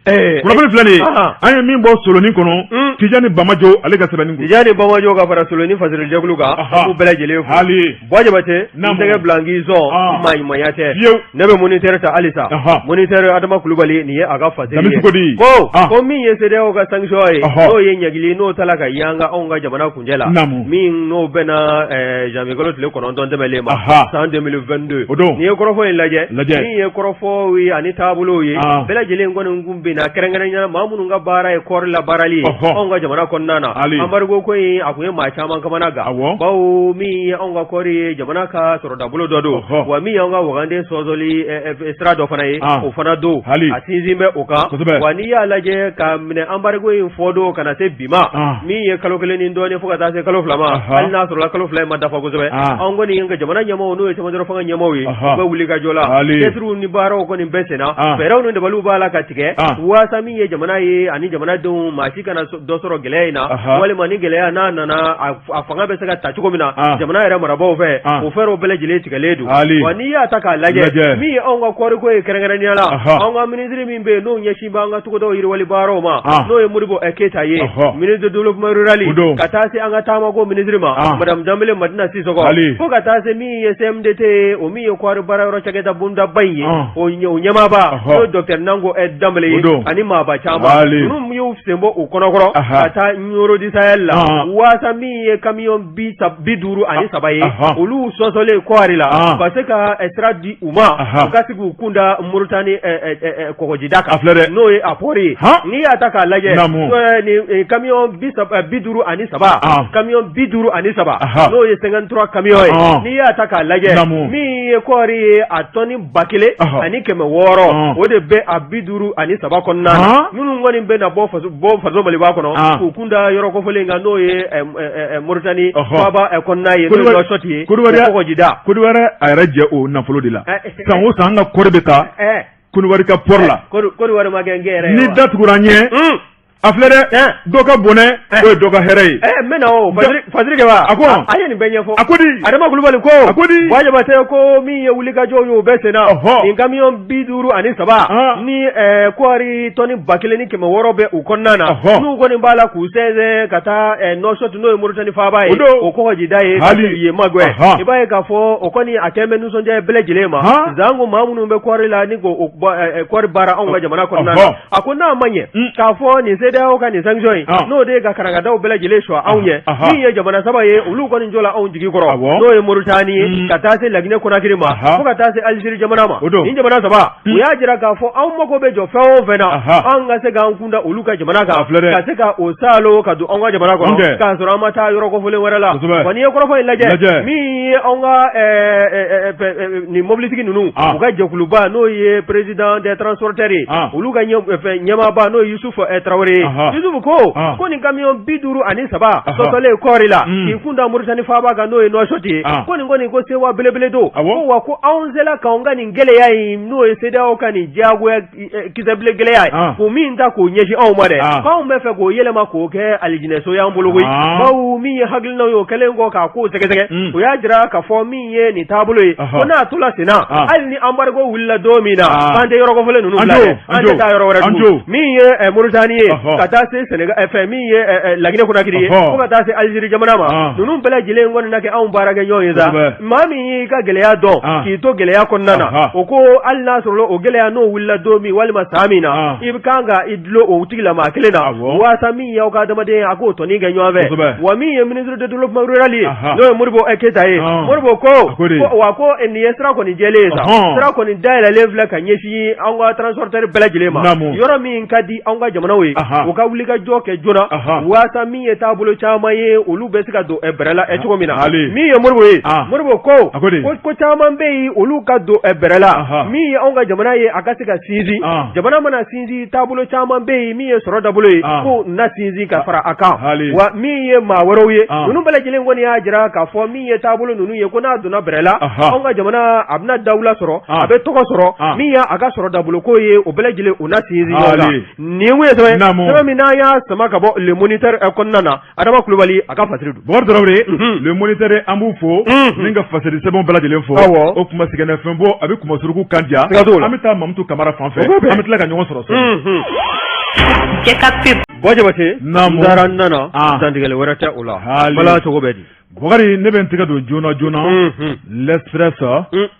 Speaker 1: Kunnafoni filɛ nin ye, an ye min bɔ Solonin kɔnɔ, Tijani Bamajo ale ka sɛbɛnni kun.
Speaker 2: Tijani Bamajo ka fara Solonin fasirijɛkulu kan, an b'u bɛɛ lajɛlen fo.
Speaker 1: Hali.
Speaker 2: Buwa Jabate, n tɛgɛ bila n k'i sɔn, maaɲumanya tɛ.
Speaker 1: Fiyewu.
Speaker 2: Ne bɛ Moniteur ta halisa. Moniteur Adama Kulubali, nin ye a ka fasiri ye.
Speaker 1: Cogo di?
Speaker 2: Ko min ye CEDEAO ka sanction ye, n'o ye ɲangili, n'o tala ka yanga anw ka jamana kuncɛ la. Min n'o bɛnna janvier kalo tile 9 tɛmɛnlen ma, san 2022.
Speaker 1: O don.
Speaker 2: N'i ye kɔrɔfɔ in lajɛ, min ye kɔrɔfɔw ye ani taabolow ye, bɛɛ lajɛlen kɔni kun bɛnna kɛrɛnkɛrɛnnenya maa minnu ka baara ye kɔɔri labaarali ye anw ka jamana kɔnɔna na. Embargo ko in, a kun ye maa caman kamana gan, bawo min ye anw ka kɔɔri ye, jamana ka sɔrɔdabolo dɔ don, wa min y'anw ka wagande sɔsɔli sira dɔ fana ye, o fana don, a sinsin bɛ o kan. Wa n'i y'a lajɛ ka minɛ embargo in fɔ don ka na se bi ma, min ye kalo kelen ni dɔɔnin fo ka taa se kalo 2 ma, hali n'a sɔrɔla kalo 2 in ma dafa kosɛbɛ, anw kɔni ka jamana ɲɛmaaw, n'o ye cɛmancɛ fanga ɲɛmaaw ye, u bɛ wuli ka jɔ la, cɛsiriw ni baaraw kɔni bɛɛ senna, fɛɛrɛw ni dabaliw b'a la ka tigɛ waasa min ye jamana ye ani jamanadenw, maa si kana dɔ sɔrɔ gɛlɛya in na, walima ni gɛlɛya n'a nana, a fanga bɛ se ka ta cogo min na jamana yɛrɛ marabaaw fɛ, o fɛɛrɛw bɛɛ lajɛlen tigɛlen don. Wa n'i y'a ta k'a lajɛ, min ye anw ka kɔɔriko ye kɛrɛnkɛrɛnnenya la, anw ka minisiri min bɛ yen n'o ɲɛsin b'an ka togodaw yiriwali baaraw ma, n'o ye Modibo Keyita ye, ministre de développement rural, ka taa se an ka taamako minisiri ma, madame Danbele Madina Sisɔkɔ, fo ka taa se min ye CMDT ye, o min ye kɔɔri baara yɔrɔ cakɛda bondaba in ye, o ɲɛmaaba. n'o ye docteur Nango Danbele ye ani maaba caman ninnu y'u sen bɔ u kɔnɔkɔrɔ ka taa Nioro du Sahel la waasa min ye kamiyɔn 53 ye olu sɔsɔlen kɔɔri la ka se ka sira di u ma u ka se k'u kun da Moritani kɔgɔjida kan n'o ye a port ye n'i y'a ta k'a lajɛ kamiyɔn 53 kamiyɔn 53 n'o ye 53 kamiyɔn ye n'i y'a ta k'a lajɛ min ye kɔɔri ye a tɔni 1600 o de bɛ a 53 kɔnɔna na minnu kɔni bɛ na bɔ faso Maliba kɔnɔ k'u kun da yɔrɔ kofɔlen in kan n'o ye Moritani faaba kɔnɔna ye n'o ye Nouakchott ye
Speaker 1: kɔgɔjida Côte d'Ivoire a yɛrɛ jɛ o nafolo de la san o san an ka kɔɔri bɛ taa Côte d'Ivoire ka port la
Speaker 2: Côte d'Ivoire ma kɛ yɛrɛ
Speaker 1: ni da tugura an ɲɛ a filɛ dɛ dɔ ka bɔnɛ o ye dɔ ka hɛrɛ ye
Speaker 2: n bɛ na o Fasiri Keba
Speaker 1: a ko
Speaker 2: a ye nin bɛɛ ɲɛfɔ
Speaker 1: a ko di
Speaker 2: Adama Kulubali ko
Speaker 1: a ko di
Speaker 2: Buwa Jabatɛ ko min ye wulikajɔw ye o bɛ sen na nin kamiyɔn 53 ni kɔɔri tɔni 1600 bɛ u kɔnɔna na n'u kɔni b'a la k'u sɛnsɛn ka taa Nouakchott n'o ye Moritani faaba ye o kɔgɔjida ye yen magɛn i b'a ye k'a fɔ o kɔni a kɛlen bɛ nisɔndiya ye bɛɛ lajɛlen ma zanko maa minnu bɛ kɔɔri la ni k'o kɔɔri baara anw ka jamana kɔnɔna na a ko n'a ma ɲɛ k'a fɔ nin CEDEAO ka nin sanction in n'o de ye ka karangadaw bɛɛ lajɛlen sɔn anw ɲɛ min ye jamana saba ye olu kɔni jɔla anw jigi kɔrɔ n'o ye Moritani ye ka taa se Laginɛ Konakiri ma fo ka taa se Alizeri jamana ma nin jamana saba u y'a jira k'a fɔ anw mago bɛ jɔ fɛn o fɛn na anw ka se k'an kun da olu ka jamana kan ka se ka o saalo ka don anw ka jamana kɔnɔ k'a sɔrɔ an ma taa yɔrɔ kofɔlen wɛrɛ la wa n'i ye kɔrɔfɔ in lajɛ min ye anw ka nin mobilitigi ninnu u ka jɛkuluba n'o ye président des transporteurs ye olu ka ɲɛmaaba n'o ye Yusufu Tarawele ye Yusufu ko ko nin kamiyɔn 53 sɔsɔlen kɔɔri la k'i kun da Moritani faaba kan n'o ye Nouakchott ye ko nin kɔni ko sewa belebele don ko wa ko anw sela k'anw ka nin gɛlɛya in n'o ye CEDEAO ka nin diyagoya kisɛbilen gɛlɛya ye k'o min ta k'o ɲɛsin anw ma dɛ k'anw bɛ fɛ k'o yɛlɛma k'o kɛ alijinɛso y'an bolo koyi bawo min ye hakilinaw ye o kɛlen kɔ k'a ko sɛgɛsɛgɛ o y'a jira k'a fɔ min ye nin taabolo ye ko n'a tola senna hali ni embargo wulila don min na k'an tɛ yɔrɔ kofɔlen ninnu bila dɛ an tɛ taa yɔrɔ wɛrɛ tugun min ye Moritani ye ka taa se Sénégal fɛn min ye Laginɛ Konakiri ye fo ka taa se Alizeri jamana ma ninnu bɛɛ lajɛlen kɔni na kɛ anw baarakɛɲɔgɔn ye sa maa min y'i ka gɛlɛya dɔn k'i to gɛlɛya kɔnɔna na o ko hali n'a sɔrɔ o gɛlɛya n'o wulila don min walima san min na i bɛ kan ka i dulon o tigilamaa kelen na waasa min y'aw ka adamadenya a k'o tɔnin kɛ ɲɔgɔn fɛ wa min ye ministre de développement rural ye n'o ye Modibo Keyita ye Modibo ko wa ko nin ye sira kɔni jɛlen ye sa sira kɔni dayɛlɛlen filɛ ka ɲɛsin an ka transporteur bɛɛ lajɛlen ma yɔrɔ min ka di anw ka jamanaw ye u ka wulikajɔ kɛ joona waasa min ye taabolo caman ye olu bɛ se ka don bɛrɛ la cogo min na min ye Modibo ye Modibo ko ko caman bɛ yen olu ka don bɛrɛ la min ye anw ka jamana ye a ka se ka sinsin jamana mana sinsin taabolo caman bɛ yen min ye sɔrɔ dabolo ye ko na sinsin ka fara a kan wa min ye maa wɛrɛw ye ninnu bɛɛ lajɛlen kɔni y'a jira k'a fɔ min ye taabolo ninnu ye ko n'a donna bɛrɛ la anw ka jamana a bɛna dawula sɔrɔ a bɛ tɔgɔ sɔrɔ min ye a ka sɔrɔ dabolo ko ye o bɛɛ lajɛlen o na sinsin nin ye sɛbɛn sɛbɛn min n'an y'a sama ka bɔ Le Moniteur kɔnɔna na Adama Kulubali a ka fasiri don.
Speaker 1: Bukari Tarawele, unhun, Le Moniteur an b'u fo, unhun, ni ka fasiri sɛbɛnw bɛɛ lajɛlen fo,
Speaker 2: awɔ,
Speaker 1: o tuma sɛgɛnnafiɲɛbɔ a bɛ kunmasuruku kan diya,
Speaker 2: siga t'o la,
Speaker 1: an bɛ taa Mamutu Kamara fan fɛ, an bɛ tila ka ɲɔgɔn sɔrɔ
Speaker 2: sɔɔni, unhun, cɛ ka pep. Buwa Jabate,
Speaker 1: naamu,
Speaker 2: n taara n nana, dantigɛli wɛrɛ tɛ o la,
Speaker 1: haali,
Speaker 2: bala cogo bɛ di?
Speaker 1: Bukari ne bɛ n tɛgɛ don joona joona, unhun, L'Express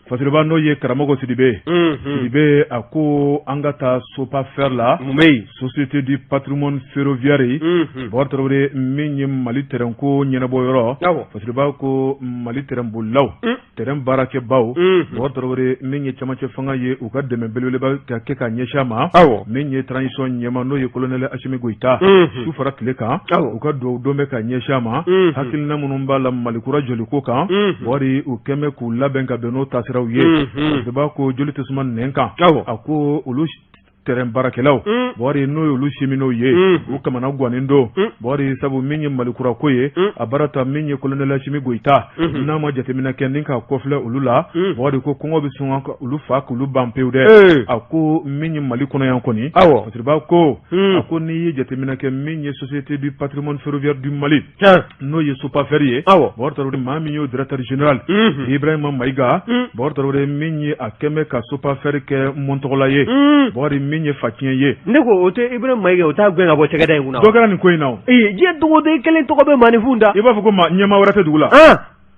Speaker 1: fasiriba n'o ye Karamɔgɔ Sidibe,
Speaker 2: unhun,
Speaker 1: Sidibe a ko an ka taa Sopafer la,
Speaker 2: mun bɛ yen?
Speaker 1: Société du patrimoine ferroviaire,
Speaker 2: unhun,
Speaker 1: Bukari Tarawele min ye Mali tɛrɛnko ɲɛnabɔ yɔrɔ,
Speaker 2: awɔ,
Speaker 1: fasiriba ko Mali tɛrɛnbolilaw,
Speaker 2: un,
Speaker 1: tɛrɛn baarakɛbaw,
Speaker 2: unhun,
Speaker 1: Bukari Tarawele min ye cɛmancɛ fanga ye u ka dɛmɛ belebeleba ka kɛ ka ɲɛsin a ma,
Speaker 2: awɔ,
Speaker 1: min ye transition ɲɛmaa n'o ye colonel Asimi Goyita,
Speaker 2: unhun,
Speaker 1: su fara tile kan,
Speaker 2: awɔ,
Speaker 1: u ka dugawu don bɛ ka ɲɛsin a ma,
Speaker 2: unhun,
Speaker 1: hakilina minnu b'a la Mali kura jɔliko kan,
Speaker 2: unhun,
Speaker 1: Bukari u kɛlen bɛ k'u labɛn ka bɛn n'o taasiraw ye,
Speaker 2: unhun,
Speaker 1: fasiriba ko joli tɛ suma nɛn kan,
Speaker 2: awɔ,
Speaker 1: a ko olu tɛrɛn baarakɛlaw Bukari n'o y'olu cheminots ye u kamana gannen don Bukari sabu min ye Mali kura ko ye a baara ta min ye colonel Asimi Goyita n'a ma jateminɛ kɛ ni k'a kɔfilɛ olu la Bukari ko kɔngɔ bɛ sɔn ka olu fa k'olu ban pewu dɛ a ko min ye Mali kɔnɔ yan kɔni fasiriba ko a ko n'i ye jateminɛ kɛ min ye société du patrimoine ferroviaire du Mali n'o ye Sopafer ye
Speaker 2: awɔ
Speaker 1: Bukari Tarawele maa min y'o directeur général Ibrahima Mayiga Bukari Tarawele min ye a kɛlen bɛ ka Sopafer kɛ mɔntɔgɔla ye Bukari min ye facɛn ye
Speaker 2: ne ko o tɛ Ibrahima Mayiga o t'a gɛn ka bɔ cakɛda in kunna
Speaker 1: dɔ kɛra nin ko in na o
Speaker 2: ee diɲɛ don o don i kelen tɔgɔ bɛ maaninfin da
Speaker 1: i b'a fɔ ko maa ɲɛmaa wɛrɛ tɛ dugu la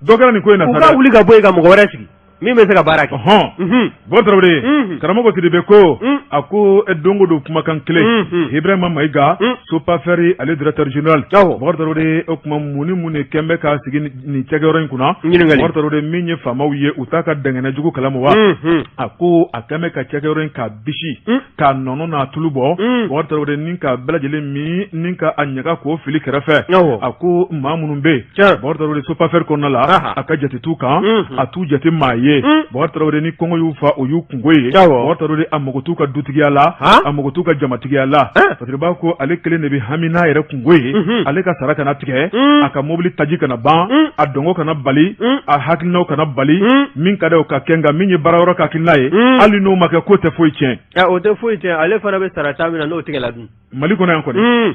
Speaker 1: dɔ kɛra nin ko in na
Speaker 2: u ka wuli ka bɔ yen ka mɔgɔ wɛrɛ sigi. Min bɛ se ka baara kɛ.
Speaker 1: Ɔhɔn. Bɔkari Tarawele, karamɔgɔ Sidibe ko, a ko don o don kumakan kelen, Ibrahima Mayiga, Sopafer ale directeur général, Bɔkari Tarawele, o tuma mun ni mun de kɛn bɛ k'a sigi nin cakɛyɔrɔ in kunna?
Speaker 2: Ɲininkali.
Speaker 1: Bɔkari Tarawele, min ye faamaw ye, u t'a ka dɛngɛnɛ jugu kalama wa? A ko a kɛn bɛ ka cakɛyɔrɔ in k'a bisi, k'a nɔnɔ n'a tulu bɔ, Bɔkari Tarawele, ni k'a bɛɛ lajɛlen min ni ka a ɲaga k'o fili kɛrɛfɛ. A ko maa minnu bɛ yen, Bɔkari Tarawele, Sopafer kɔnɔna la, a ka jate t'u kan, a t'u jate maa ye. Bɔkari Tarawele, ni kɔngɔ y'u fa, o y'u kunko ye. Bɔkari Tarawele, a mago t'u ka dutigiya la, a mago t'u ka jamatigiya la. Fasiriba ko ale kelen de bɛ hami n'a yɛrɛ kunko ye, ale ka sara kana tigɛ, a ka mobili taji kana ban, a dɔngɔ kana bali, a hakilinaw kana bali, min ka di o ka kɛ, nka min ye baara yɔrɔ ka hakilina ye, hali n'o ma kɛ, k'o tɛ foyi tiɲɛ.
Speaker 2: O tɛ foyi tiɲɛ, ale fana bɛ sara ta min na, n'o tigɛla dun.
Speaker 1: Mali kɔnɔ yan kɔni,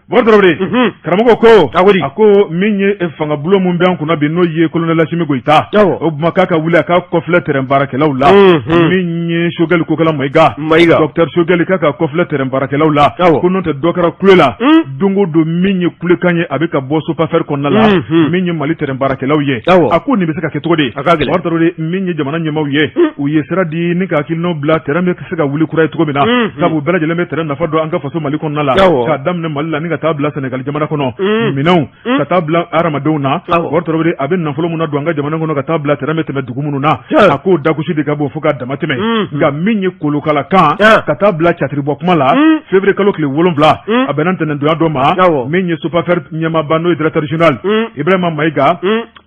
Speaker 1: Bɔkari Tarawele, karamɔgɔ ko a ko min ye fangabulon min bɛ an kunna bi, n'o ye colonel Asimi Goyita, o tuma k'a ka wuli a ka kɔfilɛ terrain baarakɛlaw la. Min ye Sogɛli Kokala Mayiga, docteur Sogɛli, k'a ka kɔfilɛ terrain baarakɛlaw la, ko n'o tɛ dɔ kɛra kule la don o don. Min ye kulekan ye, a bɛ ka bɔ Sopafer kɔnɔna la, min ye Mali terrain baarakɛlaw ye, a ko nin bɛ se ka kɛ cogo di? Bɔkari Tarawele, min ye jamana ɲɛmaaw ye, u ye sira di ni ka hakilinaw bila terrain bɛ se ka wuli kura ye cogo min na, sabu bɛɛ lajɛlen bɛ terrain nafa dɔn an ka faso Mali kɔnɔna la, k'a daminɛ Mali la ni ka taa bila Sɛnɛgali jamana kɔnɔ, minɛnw ka taa bila hadamadenw na. Bɔkari Tarawele, a bɛ nafolo min na don an ka jamana kɔnɔ ka taa bila terrain bɛ tɛmɛ dugu minnu na, a k'o dagosi de ka bon fo k'a dama tɛmɛ. Nka min ye kolokala kan ka taa bila catiribɔ kuma la, février kalo tile 7, a bɛnna ntɛnɛndonya dɔ ma, min ye Sopafer ɲɛmaaba, n'o ye directeur général Ibrahima Mayiga,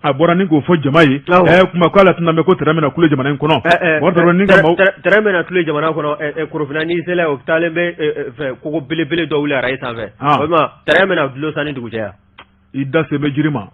Speaker 1: a bɔra ni k'o fɔ jama ye, kuma ko ala tɛna mɛn ko terrain bɛna kule jamana in kɔnɔ.
Speaker 2: Terrain bɛna kule jamana kɔnɔ, Korofina n'i sera, o taalen bɛ fɛ kogo belebele dɔ wuli arayi sanfɛ, o tuma terrain bɛna dulon sanni dugu cɛ yan.
Speaker 1: I da sen bɛ jiri ma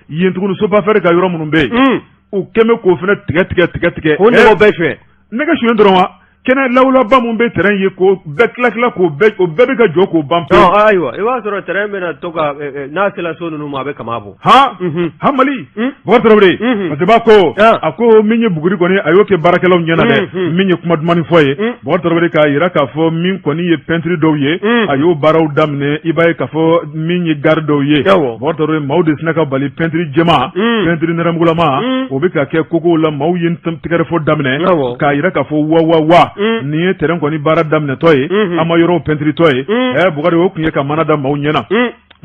Speaker 1: yen tuguni. Sopafer ka yɔrɔ minnu bɛ yen, u kɛmɛ k'o fana tigɛ tigɛ tigɛ tigɛ.
Speaker 2: Ko nɛgɛ bɛɛ suɲɛ.
Speaker 1: Nɛgɛ suɲɛ dɔrɔn wa, kɛnɛ lawulaba min bɛ terrain ye, k'o bɛɛ tila tila, k'o bɛɛ, o bɛɛ bɛ ka jɔ k'o ban
Speaker 2: pewu. Ayiwa, i b'a sɔrɔ terrain bɛna to ka, n'a sera so ninnu ma, a bɛ kama bɔ.
Speaker 1: Han han, Mali. Bɔkari Tarawele, Fasiriba ko a ko min ye buguri kɔni, a y'o kɛ baarakɛlaw ɲɛna dɛ. Min ye kuma dumanni fɔ ye, Bɔkari Tarawele, k'a jira k'a fɔ min kɔni ye pɛntiri dɔw ye, a y'o baaraw daminɛ. I b'a ye k'a fɔ min ye gari dɔw ye, Bɔkari Tarawele, maaw de sinna ka bali pɛntiri jɛman, pɛntiri nɛrɛmugulama, o bɛ ka kɛ kogow la. Maaw ye tɛgɛrɛ fɔ daminɛ k'a jira k'a fɔ wa wa wa, nin ye terrain kɔni baara daminɛtɔ ye, an ma yɔrɔw pɛntiritɔ ye. Bukari, o tun ye ka mana da maaw ɲɛna.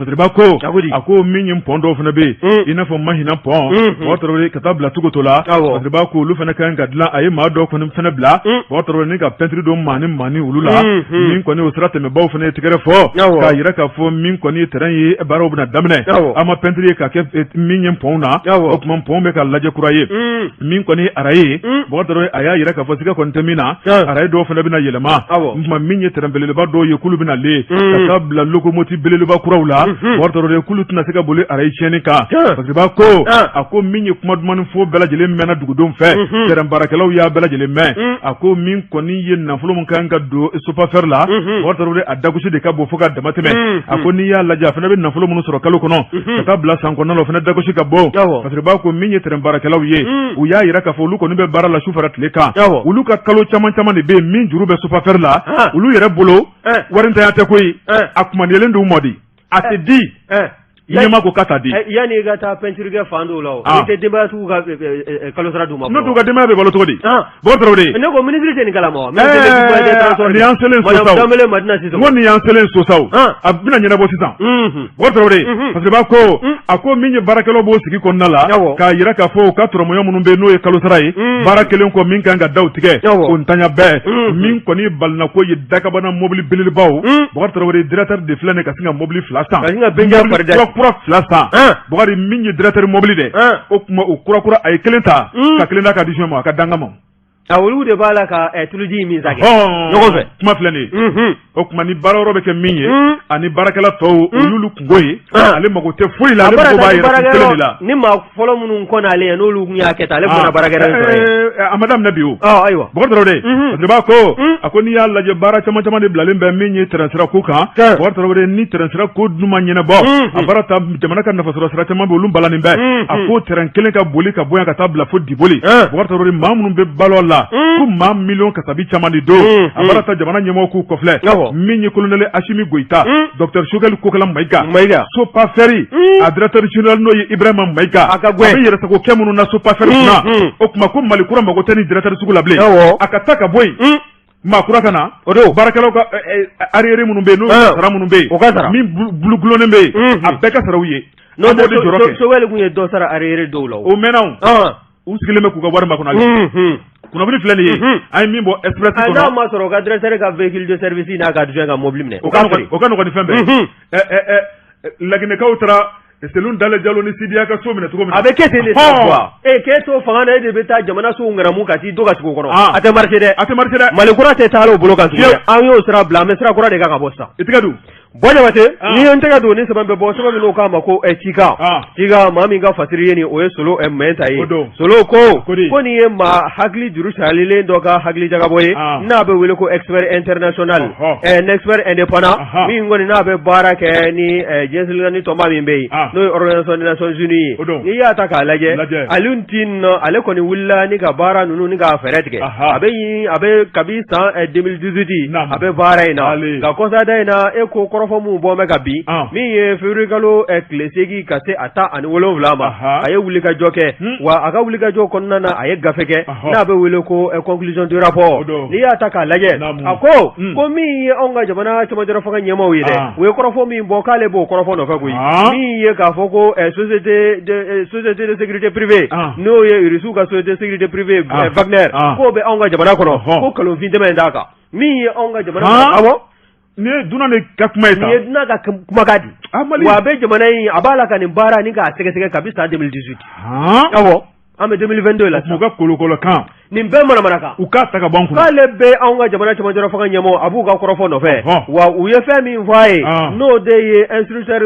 Speaker 1: Fasiriba ko a ko min ye pɔn dɔw fana bɛ yen, i n'a fɔ Mahina pɔn, Bɔkari Tarawele, ka taa bila Tukoto la, Fasiriba ko olu fana ka kan ka dilan. A ye maa dɔw kɔni fana bila, Bɔkari Tarawele, ni ka pɛntiri don maa ni maa ni olu la. Min kɔni o sira tɛmɛbaw fana ye tɛgɛrɛ fɔ k'a jira k'a fɔ min kɔni ye terrain ye, baaraw bɛna daminɛ. An ma pɛntiri ye ka kɛ min ye pɔnw na, o tuma pɔn bɛ ka lajɛ kura ye. Min kɔni araye ye, Bɔkari Tarawele, a y'a jira k'a fɔ siga kɔni tɛ min na, araye dɔw fana bɛna yɛlɛma. Tuma min ye terrain belebeleba dɔw ye, k'olu bɛna le ka taa bila locomotive belebeleba kuraw la. Bɔkari Tarawele, k'olu tɛna se ka boli araye tiɲɛni kan. Fasiriba ko a ko min ye kuma dumanni fɔ, bɛɛ lajɛlen mɛnna dugudenw fɛ, terrain baarakɛlaw y'a bɛɛ lajɛlen mɛn. A ko min kɔni ye nafolo min kan ka don Sopafer la, Bɔkari Tarawele, a dagosi de ka bon fo ka dama tɛmɛ. A ko n'i y'a lajɛ, a fana bɛ nafolo minnu sɔrɔ kalo kɔnɔ ka taa bila san kɔnɔna la, o fana dagosi ka bon. Fasiriba ko min ye terrain baarakɛlaw ye, u y'a jira k'a fɔ olu kɔni bɛ baara la su fara tile kan. Olu ka kalo caman caman de bɛ yen min juru bɛ Sopafer la. Olu yɛrɛ bolo, warintanya tɛ koyi, a kumandiyalen d'u ma de, a tɛ di. Ɲɛmaa ko k'a t'a di.
Speaker 2: Yanni i ka taa peinture kɛ fan dɔw la, o i tɛ denbayatigiw ka kalo sara d'u ma.
Speaker 1: N'o t'u ka denbaya bɛ balo cogo di? Bɔkari Tarawele.
Speaker 2: Ne ko minisiri tɛ nin kalama wa?
Speaker 1: Nin y'an selen so sa o.
Speaker 2: Danbele Madina Sisɔkɔ.
Speaker 1: N ko nin y'an selen so sa o. A bɛna ɲɛnabɔ sisan. Bɔkari Tarawele. Fasiriba ko a ko min ye baarakɛlaw b'o sigi kɔnɔna la. K'a jira k'a fɔ u ka tɔrɔmɔɲɔ minnu bɛ yen, n'o ye kalo sara ye. Baara kelen kɔ, min kan ka daw tigɛ. O ntanya bɛɛ. Min kɔni ye balinako ye, dakabana mobili belebelebaw. Bɔkari Tarawele, directeur de filɛ nin ka sin ka mobili 2 san.
Speaker 2: Ka sin ka Benja farida.
Speaker 1: Kura kura 2 san. Bɔkari, min ye directeur mobili dɛ. O tuma o kura kura, a ye kelen ta. Ka kelen d'a ka adjoint ma, a ka danga ma.
Speaker 2: A olu de b'a la ka tuluji min sa kɛ ɲɔgɔn fɛ.
Speaker 1: Kuma filɛ nin ye. O tuma ni baara yɔrɔ bɛ kɛ min ye, ani baarakɛla tɔw, o y'olu kunko ye. Ale mago tɛ foyi la, ale mago b'a yɛrɛ kun kelen de la.
Speaker 2: Ni maa fɔlɔ minnu kɔnna ale ɲɛ, n'olu tun y'a kɛ tan, ale tun bɛna baarakɛyɔrɔ in sɔrɔ
Speaker 1: yen. A ma daminɛ bi o.
Speaker 2: Ayiwa.
Speaker 1: Bɔkari Tarawele, Fasiriba ko a ko n'i y'a lajɛ, baara caman caman de bilalen bɛ min ye terrain sira ko kan. Bɔkari Tarawele, ni terrain sira ko dun ma ɲɛnabɔ, a baara ta jamana ka nafasɔrɔ sira caman bɛ, olu balannen bɛ. A ko terrain kelen ka boli ka bɔ yan ka taa bila fo Diboli. Bɔkari Tarawele, maa minnu bɛ balo la. la ko maa miliyɔn kasabi caman de don a baara ta jamana ɲɛmɔgɔw k'u kɔfilɛ min ye colonel Asimi Goyita docteur Choguel Kokala Mayiga Sopafer a directeur général n'o ye Ibrahima Mayiga a bɛ yɛrɛsago kɛ minnu na Sopafer kunna o tuma ko Mali kura mago tɛ nin directeur sugu la bilen a ka taa ka bɔ yen maa kura ka na o don baarakɛlaw ka arriéré minnu bɛ yen n'o sara minnu bɛ yen o ka sara min bulu gulonnen bɛ yen a bɛɛ ka sara u ye
Speaker 2: n'o tɛ Choguel tun ye dɔ sara arriéré dɔw la
Speaker 1: o mɛnna u sigilen bɛ k'u ka wari makɔnɔ kunnafoni filɛ nin ye an ye min bɔ Express kɔnɔ
Speaker 2: n'a ma sɔrɔ u ka directeur ka véhicule de service n'a ka adjoint ka mobili minɛ
Speaker 1: o ka nɔgɔn ni fɛn bɛɛ laginɛkaw taara Cellou Dalein Diallo ni Sidiya ka so minɛ cogo min
Speaker 2: na a bɛ kɛ ten de sa quoi e k'e to fanga na e de bɛ taa jamana sow ŋanamu ka t'i don ka sigi o kɔnɔ a tɛ marcher dɛ
Speaker 1: a tɛ marcher dɛ
Speaker 2: Mali kura tɛ taa o bolo kan tuguni an y'o sira bila an bɛ sira kura de kan ka bɔ sisan
Speaker 1: i tɛgɛ don
Speaker 2: Bɔ Jabate ni ye n tɛgɛ don ni sɛbɛn bɛ bɔ sɛbɛn min n'o k'a ma ko cikan cikan maa min ka fasiri ye nin o ye Solo Mɛnta ye Solo ko ko nin ye maa hakili juru salilen dɔ ka hakili jagabɔ ye n'a bɛ wele ko expert international expert indépendant min kɔni n'a bɛ baara kɛ ni diɲɛ seleke naani tɔnba min bɛ yen n'o ye Organisation des Nations Unies ye n'i y'a ta k'a lajɛ Alioune Tine ale kɔni wulila ni ka baara ninnu ni k'a fɛɛrɛ tigɛ a bɛ a bɛ kabi san 2018 a bɛ baara in na nka kɔsada in na e ko kɔrɔfɔ minnu bɔ bɛ ka bin min ye février kalo tile 8 ka se a 17 ma a ye wulikajɔ kɛ wa a ka wulikajɔ kɔnɔna na a ye gafe kɛ n'a bɛ wele ko conclusion du rapport n'i y'a ta k'a lajɛ a ko ko min ye anw ka jamana cɛmancɛ fanga ɲɛmaaw ye dɛ u ye kɔrɔfɔ min bɔ k'ale b'o kɔrɔfɔ nɔfɛ koyi min ye k'a fɔ ko société de sécurité privée n'o ye Irisiw ka société de sécurité privée Wagner k'o bɛ anw ka jamana kɔnɔ ko nkalonfin tɛmɛ d'a kan min ye anw ka jamana
Speaker 1: awɔ nin ye dunan de ka kuma ye
Speaker 2: nin ye dunan ka kumakan di wa a bɛ jamana in a b'a la ka nin baara ni k'a sɛgɛsɛgɛ kabi san 2018 awɔ an bɛ 2022 la
Speaker 1: u ka kolokolokan
Speaker 2: nin bɛɛ manamanakan
Speaker 1: u k'a ta ka bɔ an
Speaker 2: kunna k'ale bɛ anw ka jamana cɛmancɛ fanga ɲɛmɔgɔ a b'u ka kɔrɔfɔ nɔfɛ wa u ye fɛn min fɔ a ye n'o de ye instructeur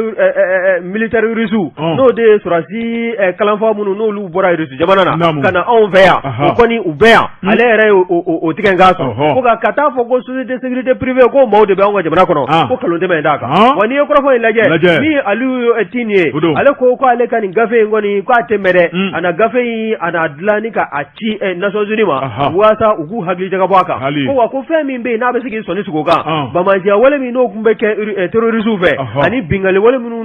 Speaker 2: militaire russe n'o de ye sɔrɔdasi kalanfa minnu n'olu bɔra Russie jamana na ka na anw fɛ yan o kɔni u bɛ yan ale yɛrɛ ye o tigɛ kan sɔrɔ ko ka taa fɔ ko société de sécurité privée ko maaw de bɛ anw ka jamana kɔnɔ ko nkalon tɛmɛ d'a kan wa n'i ye kɔrɔfɔ in lajɛ min Aliou Tine ye ale ko ko ale ka nin gafe in kɔni k'a tɛ mɛn dɛ a na gafe in a n'a dilan ni ka a ci Nations Unies ma walasa u k'u hakili jagabɔ a kan ko wa ko fɛn min bɛ yen n'a bɛ se k'i sɔnni sigi o kan banbaanciya wale min n'o tun bɛ kɛ terroristes fɛ ani binkanni wale minnu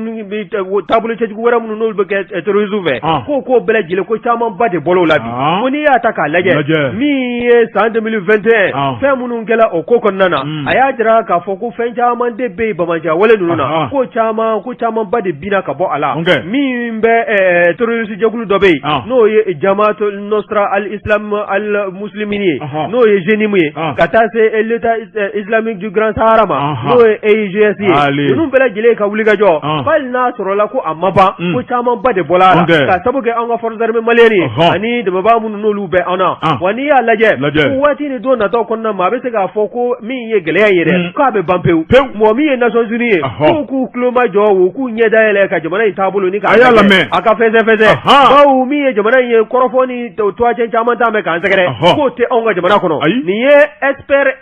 Speaker 2: taabolo cɛjugu wɛrɛ minnu n'olu bɛ kɛ terroristes fɛ ko k'o bɛɛ lajɛlen ko camanba de bɔl'o la bi ko n'i y'a ta k'a lajɛ min ye san 2021 fɛn minnu kɛra o ko kɔnɔna na a y'a jira k'a fɔ ko fɛn caman de bɛ yen banbaanciya wale ninnu na ko caman ko camanba de binna ka bɔ a la min bɛ terroriste jɛkulu dɔ bɛ yen n'o ye Jamaat Nusra al Islam al Muslimin ye n'o ye JNIM ye ka taa se l'État islamique du Grand Sahara ma n'o ye EIGS ye ninnu bɛɛ lajɛlen ka wulikajɔ hali n'a sɔrɔla ko a ma ban ko camanba de bɔla a la ka sabu kɛ an ka forces armées maliennes ye ani dɛmɛbaa minnu n'olu bɛ an na wa n'i y'a lajɛ ko waati ni don nataw kɔnɔna ma a bɛ se k'a fɔ ko min ye gɛlɛya ye dɛ k'a bɛ ban pewu pewu mɔgɔ min ye Nations Unies ye k'u k'u tulo majɔ u k'u ɲɛ dayɛlɛ ka jamana in taabolo ni k'a lamɛn a ka fɛsɛfɛsɛ bawo min ye jamana in ye kɔrɔfɔ ni tɔgɔcɛn caman t'an bɛ k'an sɛgɛrɛ k'o tɛ anw ka jamana kɔnɔ nin ye expert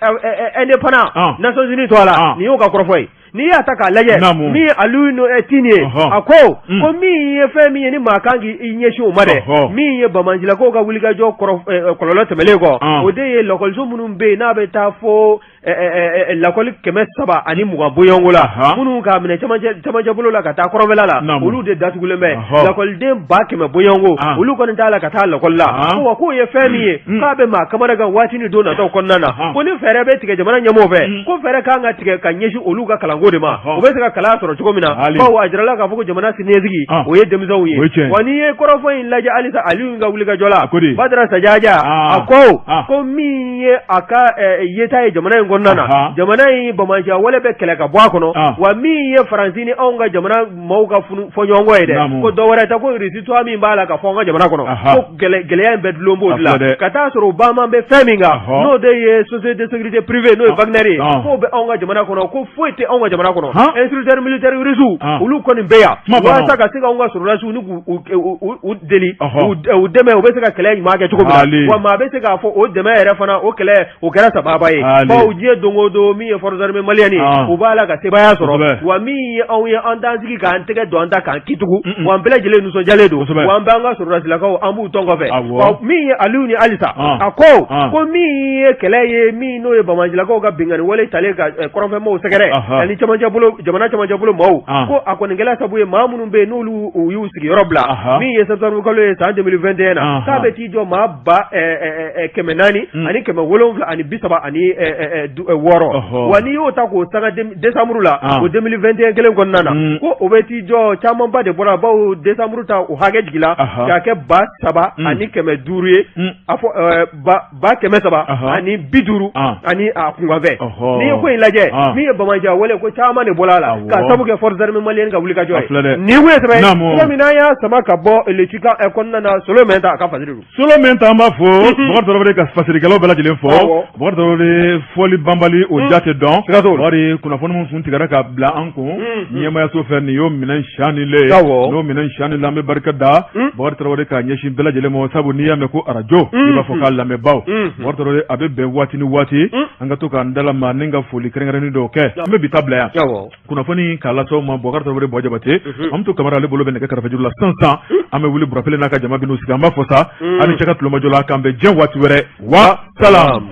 Speaker 2: indépendant Nations Unies tɔgɔ la nin y'o ka kɔrɔfɔ ye n'i y'a ta k'a lajɛ min ye Aliou Tine ye a ko ko min ye fɛn min ye ni maa kan k'i ɲɛsin o ma dɛ min ye banbaancilakaw ka wulikajɔ kɔlɔlɔ tɛmɛnen kɔ o de ye lakɔliso minnu bɛ yen n'a bɛ taa fo lakɔli 320 bɔɲɔgɔnko la minnu k'a minɛ cɛmancɛ bolo la ka taa kɔrɔnfɛla la olu de datugulen bɛ lakɔliden 100,000 bɔɲɔgɔnko olu kɔni t'a la ka taa lakɔli la ko wa k'o ye fɛn min ye k'a bɛ maa kamana gan waati ni don nataw kɔnɔna na ko ni fɛɛrɛ bɛ tigɛ jamana ɲɛmɔgɔw fɛ ko fɛɛrɛ kan ka tigɛ ka ɲɛsin olu ka kalanko de ma u bɛ se ka kalan sɔrɔ cogo min na bawo a jirala k'a fɔ ko jamana siniɲɛsigi o ye denmisɛnw ye wa n'i ye kɔrɔfɔ in lajɛ halisa Aliou ka wulikajɔ la Badara Sajaja a ko ko min ye a ka yeta ye jamana in kɔnɔna na jamana in banbaanciya wale bɛ kɛlɛ ka bɔ a kɔnɔ wa min ye Faransi ni anw ka jamana maaw ka fɔɲɔgɔnkɔ ye dɛ ko dɔ wɛrɛ tɛ ko Irisi tɔgɔ min b'a la ka fɔ an ka jamana kɔnɔ ko gɛlɛya in bɛɛ dulon b'o de la ka taa sɔrɔ banban bɛ fɛn min kan n'o de ye société de sécurité privée n'o ye Wagner ye k'o bɛ anw ka jamana kɔnɔ ko foyi tɛ anw ka jamana kɔnɔ instructeur militaire russe olu kɔni bɛ yan walasa ka se ka anw ka sɔrɔdasiw ni k'u deli u dɛmɛ u bɛ se ka kɛlɛ ɲuman kɛ cogo min na wa maa bɛ se k'a fɔ o dɛmɛ yɛrɛ fana o kɛlɛ o kɛra sababa ye bawo diɲɛ don o don min ye forces armées maliennes ye u b'a la ka sebaaya sɔrɔ wa min ye anw ye an t'an sigi k'an tɛgɛ don an da k'an kitugu wa an bɛɛ lajɛlen nisɔndiyalen don wa an b'an ka sɔrɔdasilakaw an b'u tɔn kɔfɛ min ye Aliyu ni halisa a ko ko min ye kɛlɛ ye min n'o ye banbaancilakaw ka binkanni wale talen ka kɔrɔnfɛmaaw sɛgɛrɛ ani cɛmancɛ bolo jamana cɛmancɛ bolo maaw ko a kɔni kɛla sabu ye maa minnu bɛ yen n'olu u y'u sigiyɔrɔ bila min ye septembre kalo ye san 2021 na k'a bɛ t'i jɔ maa 400 ani 736 wa n'i y'o ta k'o sanga décembre la o 2021 kelen kɔnɔna na ko o bɛ t'i jɔ camanba de bɔra bawo décembre ta o hakɛ jigila k'a kɛ 3500 ye a fɔ 350 ani a kunkanfɛn n'i ye ko in lajɛ min ye banbaanci wale ko caman de bɔra a la ka sabu kɛ forces armées maliennes ka wulikajɔ ye nin ye sɛbɛn min n'an y'a sama ka bɔ Le Cikan kɔnɔna na Solo Mɛnta a ka fasiri don.
Speaker 1: Solo Mɛnta an b'a fo Bubakari Tarawele ka fasirikɛlaw bɛɛ lajɛlen fo Bubakari Tarawele fɔli banbali o ja tɛ dɔn Bubakari kunnafoni min tun tigɛra ka bila an kun ɲɛmaayaso fɛ nin y'o minɛn sani le n'o minɛn sani la an bɛ barika da Bubakari Tarawele k'a ɲɛsin bɛɛ lajɛlen ma sabu n'i y'a mɛn ko arajo i b'a fɔ k'a lamɛnbaaw Bubakari Tarawele a bɛ bɛn waati ni waati an ka to k'an dalama ni ka foli kɛrɛnkɛrɛnnen dɔw kɛ an bɛ bi ta bila yan kunnafoni k'a lase aw ma Bubakari Tarawele Buwa Jabate Amutu Kamara ale bolo bɛ nɛgɛ karafejuru la sisan an bɛ wuli Burafele n'a ka jama bɛn'u sigi an b'a fɔ sa aw ni ce ka tulomajɔ la k'an bɛn diɲɛ waati wɛrɛ wa salam.